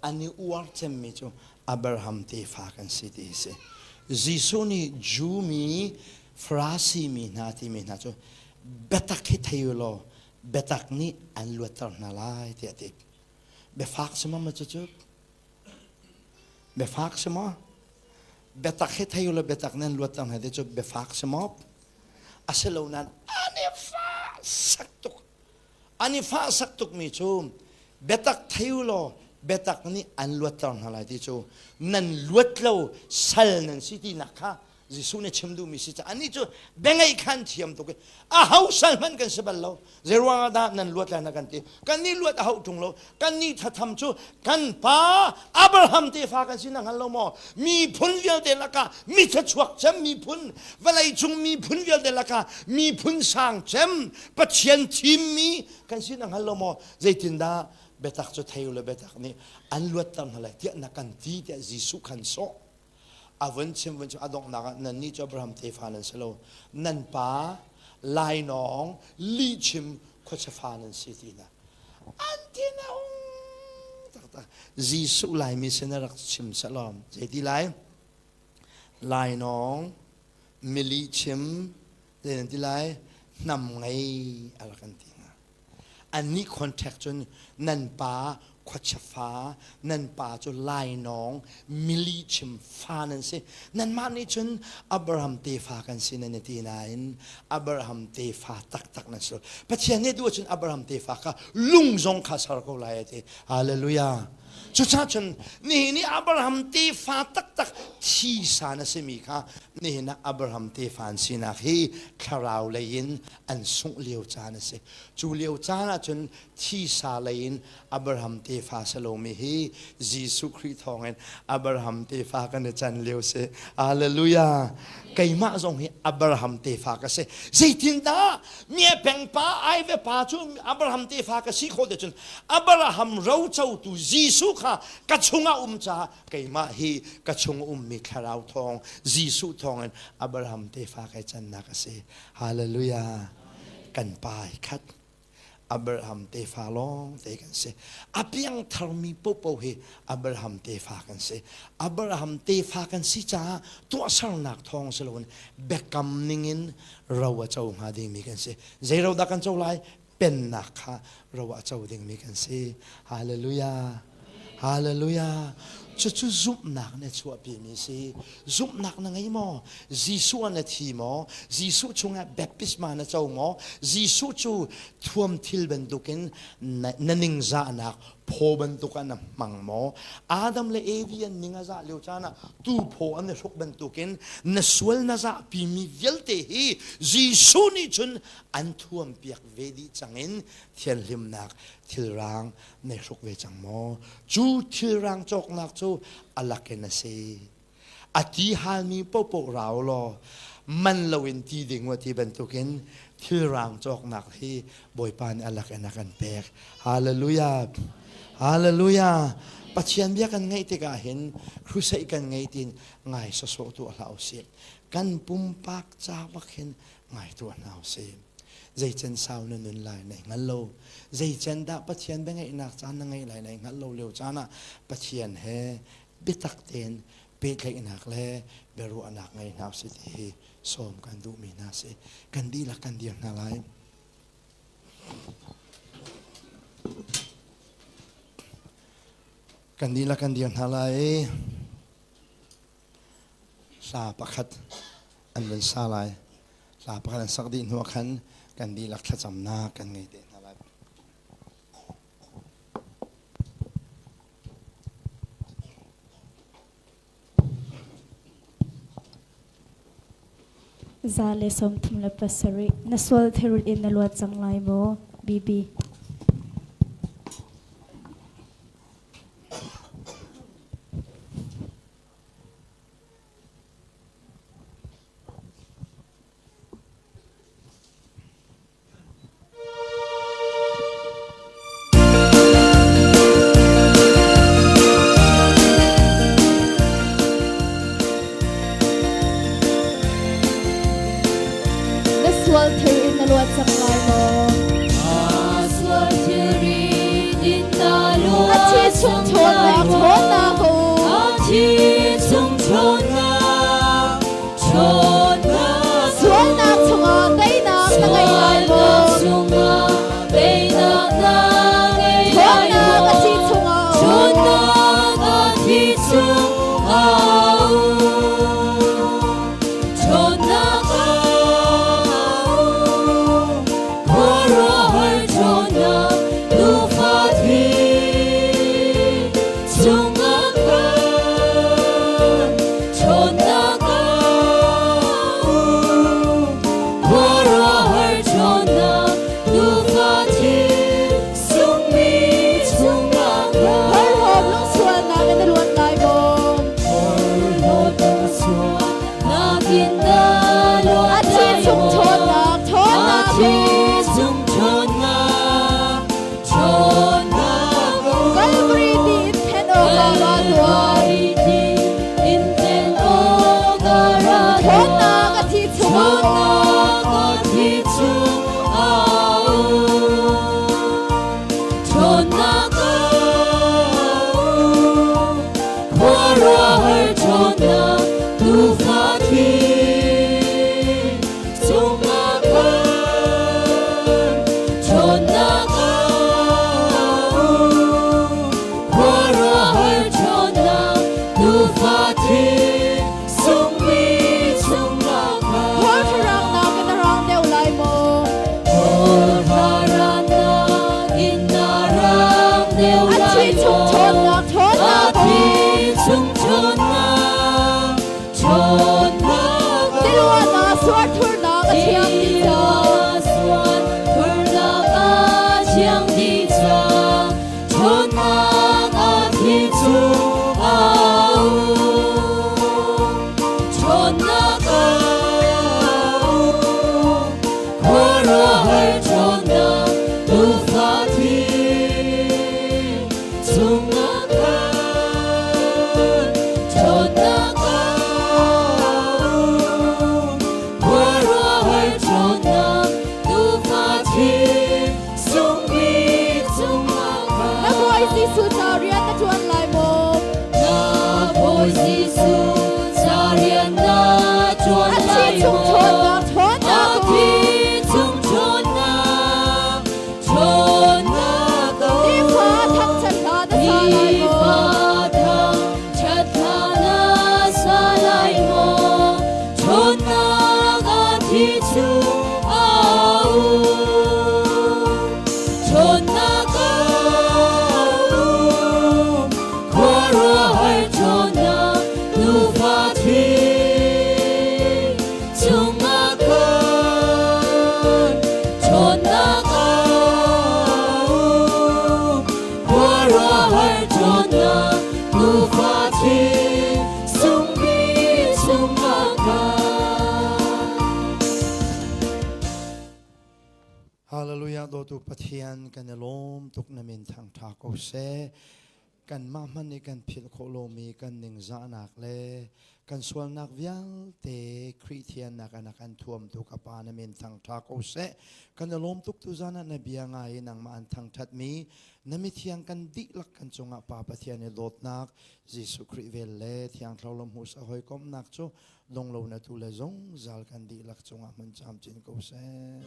an i uar cemmi cu Abraham tefa kan si ti si. Jesuh nih Jew mi, Farasi mi hna timi hna cu biatak hi thei u law biatak nih an luatter hna lai tiah a ti. Biafak si maw ma cucu? Biafak si maw? Biatak hi thei u law biatak nih an luatter hna ti cu biafak si maw? A si lo nain an i fahsak tuk. An i fahsak tukmi cu biatak thei u law biatak nih an luatter hna lai ti cu nan luat lo sal nan si tinak kha. Jesuh nih chim duhmi si caah annih cu biangeih khan thiam tuk i a ho sal hmanh kan si bal lo. Zei ruangah dah nan luat lai na kan ti? Kan nih luat a hauh ṭung lo. Kan nih thatham cu kan pa Abraham tefa kan si na hngal lo maw? Miphun vialte lakah mi thluachuak cem miphun, vawleicung miphun vialte lakah miphun sang cem, Pathian thimmi kan si na hngal lo maw? Zeitindah biatak cu thei u law biatak nih an luatter hna lai tiah na kan ti tiah Jesuh khan sawh. A vun chim vun chim a donghnak ah nannih cu Abraham tefa nan si lo nan pa lainawng lihchim khuachia fa nan si ti hna an ti na um taktak Jesuh Laimi sin a rak chim salom zeiti lai lainawng milihchim zei nan ti lai hnam ngei a rak an ti hna Annih contact cun nan pa khuachia fa, nan pa cu lainawng, milihchim fa nan si. Nanmah nih cun Abraham tefa kan si nan i ti nain Abraham tefa taktak nan si lo. Pathian nih duh ahcun Abraham tefa kha lung zong kha ser ko lai a ti. Hallelujah. Cucaah cun nihin i Abraham tefa taktak thisa na simi kha nihin ah Abraham tefa an sinak hi thlarau lei in an sungh lio caan a si. Cu lio caan ahcun thisa lei in Abraham tefa si lomi hi Jesuh Khrih thawngin Abraham tefa kan i can lio si. Hallelujah. Keimah zong hi Abraham tefa ka si. Zeitindah mia pengpa aive pa cu Abraham tefa ka si khawh te cun Abraham rocotu Jesuh kha ka chungah um caah keimah hi ka chung ummi thlarau thawng Jesuh thawngin Abraham tefa kai cannak a si. Hallelujah. Kan pa hi khat Abraham tefa lawng te kan si. A piangtharmi popo hi Abraham tefa kan si. Abraham tefa kan si caah tuahsernak thawng si loin biakam ningin ro a co hnga dingmi kan si. Zei ro dah kan co lai? Pennak kha ro a co dingmi kan si. Hallelujah. Hallelujah. Cucu zumhnak nih a chuahpimi si. Zumhnak na ngei maw? Jesuh ah na thi maw? Jesuh chungah baptisma na co maw? Jesuh cu thuam thil bantukin na ningzahnak phaw bantuk ah na hmang maw? Adam le Evi an ning a zah lio caan ah tu phaw an i hruk bantukin na sual na zahpimi vialte hi Jesuh nih cun an thuampiak ve dih cangin thianhlimnak thilrang na hruk ve cang maw? Cu thilrang cawknak cu a lakin a si. A ti halmi paohpaoh rau law man loin ti ding wa ti bantukin thilrang cawknak hi Bawipa nih a lakin a kan pek. Hallelujah. Hallelujah. Pathian bia kan ngaih tikah hin crusade kan ngei tin ngai sawsawh tuah hlah usih. Kan pumpak ca bak hin ngai tuah hna usih. Zeicen sau na nun lai na hngal lo. Zeicen dah Pathian biangeihnak caan na ngeih lai na hngalh lo lio caan ah Pathian he biatak tein pehtlaihnak le biaruahnak ngei hna usih ti hi sawm kan duhmi hna si. Kan dihlak kan dir hna lai. Kan dihlak kan dir hna lai. Hla pakhat an vun sa lai. Hla pakhat an sak dih hnu ah khan kan dihlak thlacamnak kan ngei te hna lai. 137 Na sual thilrit in na luat cang lai maw? BB. Na sual thil in na luat cang lai maw? Sual thilrit in na A thi chung ṭhawnnak ṭhawnnak a um. A thi chung ṭhawnnak ṭhawnnak Sualnak chungah teinak na ngei lai maw? Sualnak chungah teinak na ngei lai Ṭhawnnak a maw? thi chungah a um. Ṭhawnnak a thi chungah a um. Ṭhawnnak a um. Khuaruahhar ṭhawnnak nufa thi chungah khan. chung a um. Ṭhawnnak a um, khuaruahhar ṭhawnnak Tuufa thi chungah khan ṭhawnnak a um. Khuaruahhar ṭhawnnak Tuufa thi sungbik chungah khan. Na Bawi Jesuh ca rian na ṭuan lai maw? Na Bawi Jesuh ca rian na ṭuan A thi lai chung maw? ṭhawnnak ṭhawnnak A thi chung ṭhawnnak ṭhawnnak a um. Nifa thangṭhat hla na sa lai maw? Nifa thangṭhat hla na sa lai maw? Ṭhawnnak a thi chung a um. Ṭhawnnak a um. Khuaruahhar ṭhawnnak Tuufa thi chungah khan ṭhawnnak a um. Khuaruahhar ṭhawnnak Tuufa thi sungbik chungah khan. Hallelujah dawtu Pathian kan i lawm tuk na min thangṭha ko seh. Kanmah hmanh nih kan philh khawh lomi kan ningzahnak le kan sualnak vialte Khrih thiannak in a kan thuamtu ka Pa na min thangṭha ko seh. Kan i lawm tuk tuzan ah na bia ngai i nangmah an thangṭhatmi na mithiang kan dihlak kan cungah Pa Pathian i dawtnak Jesuh Khrih vel le Thiang Thlarau lamhmuhsak hawikomhnak cu donglo na tu le zungzal kan dihlak cungah hmun camcin ko seh.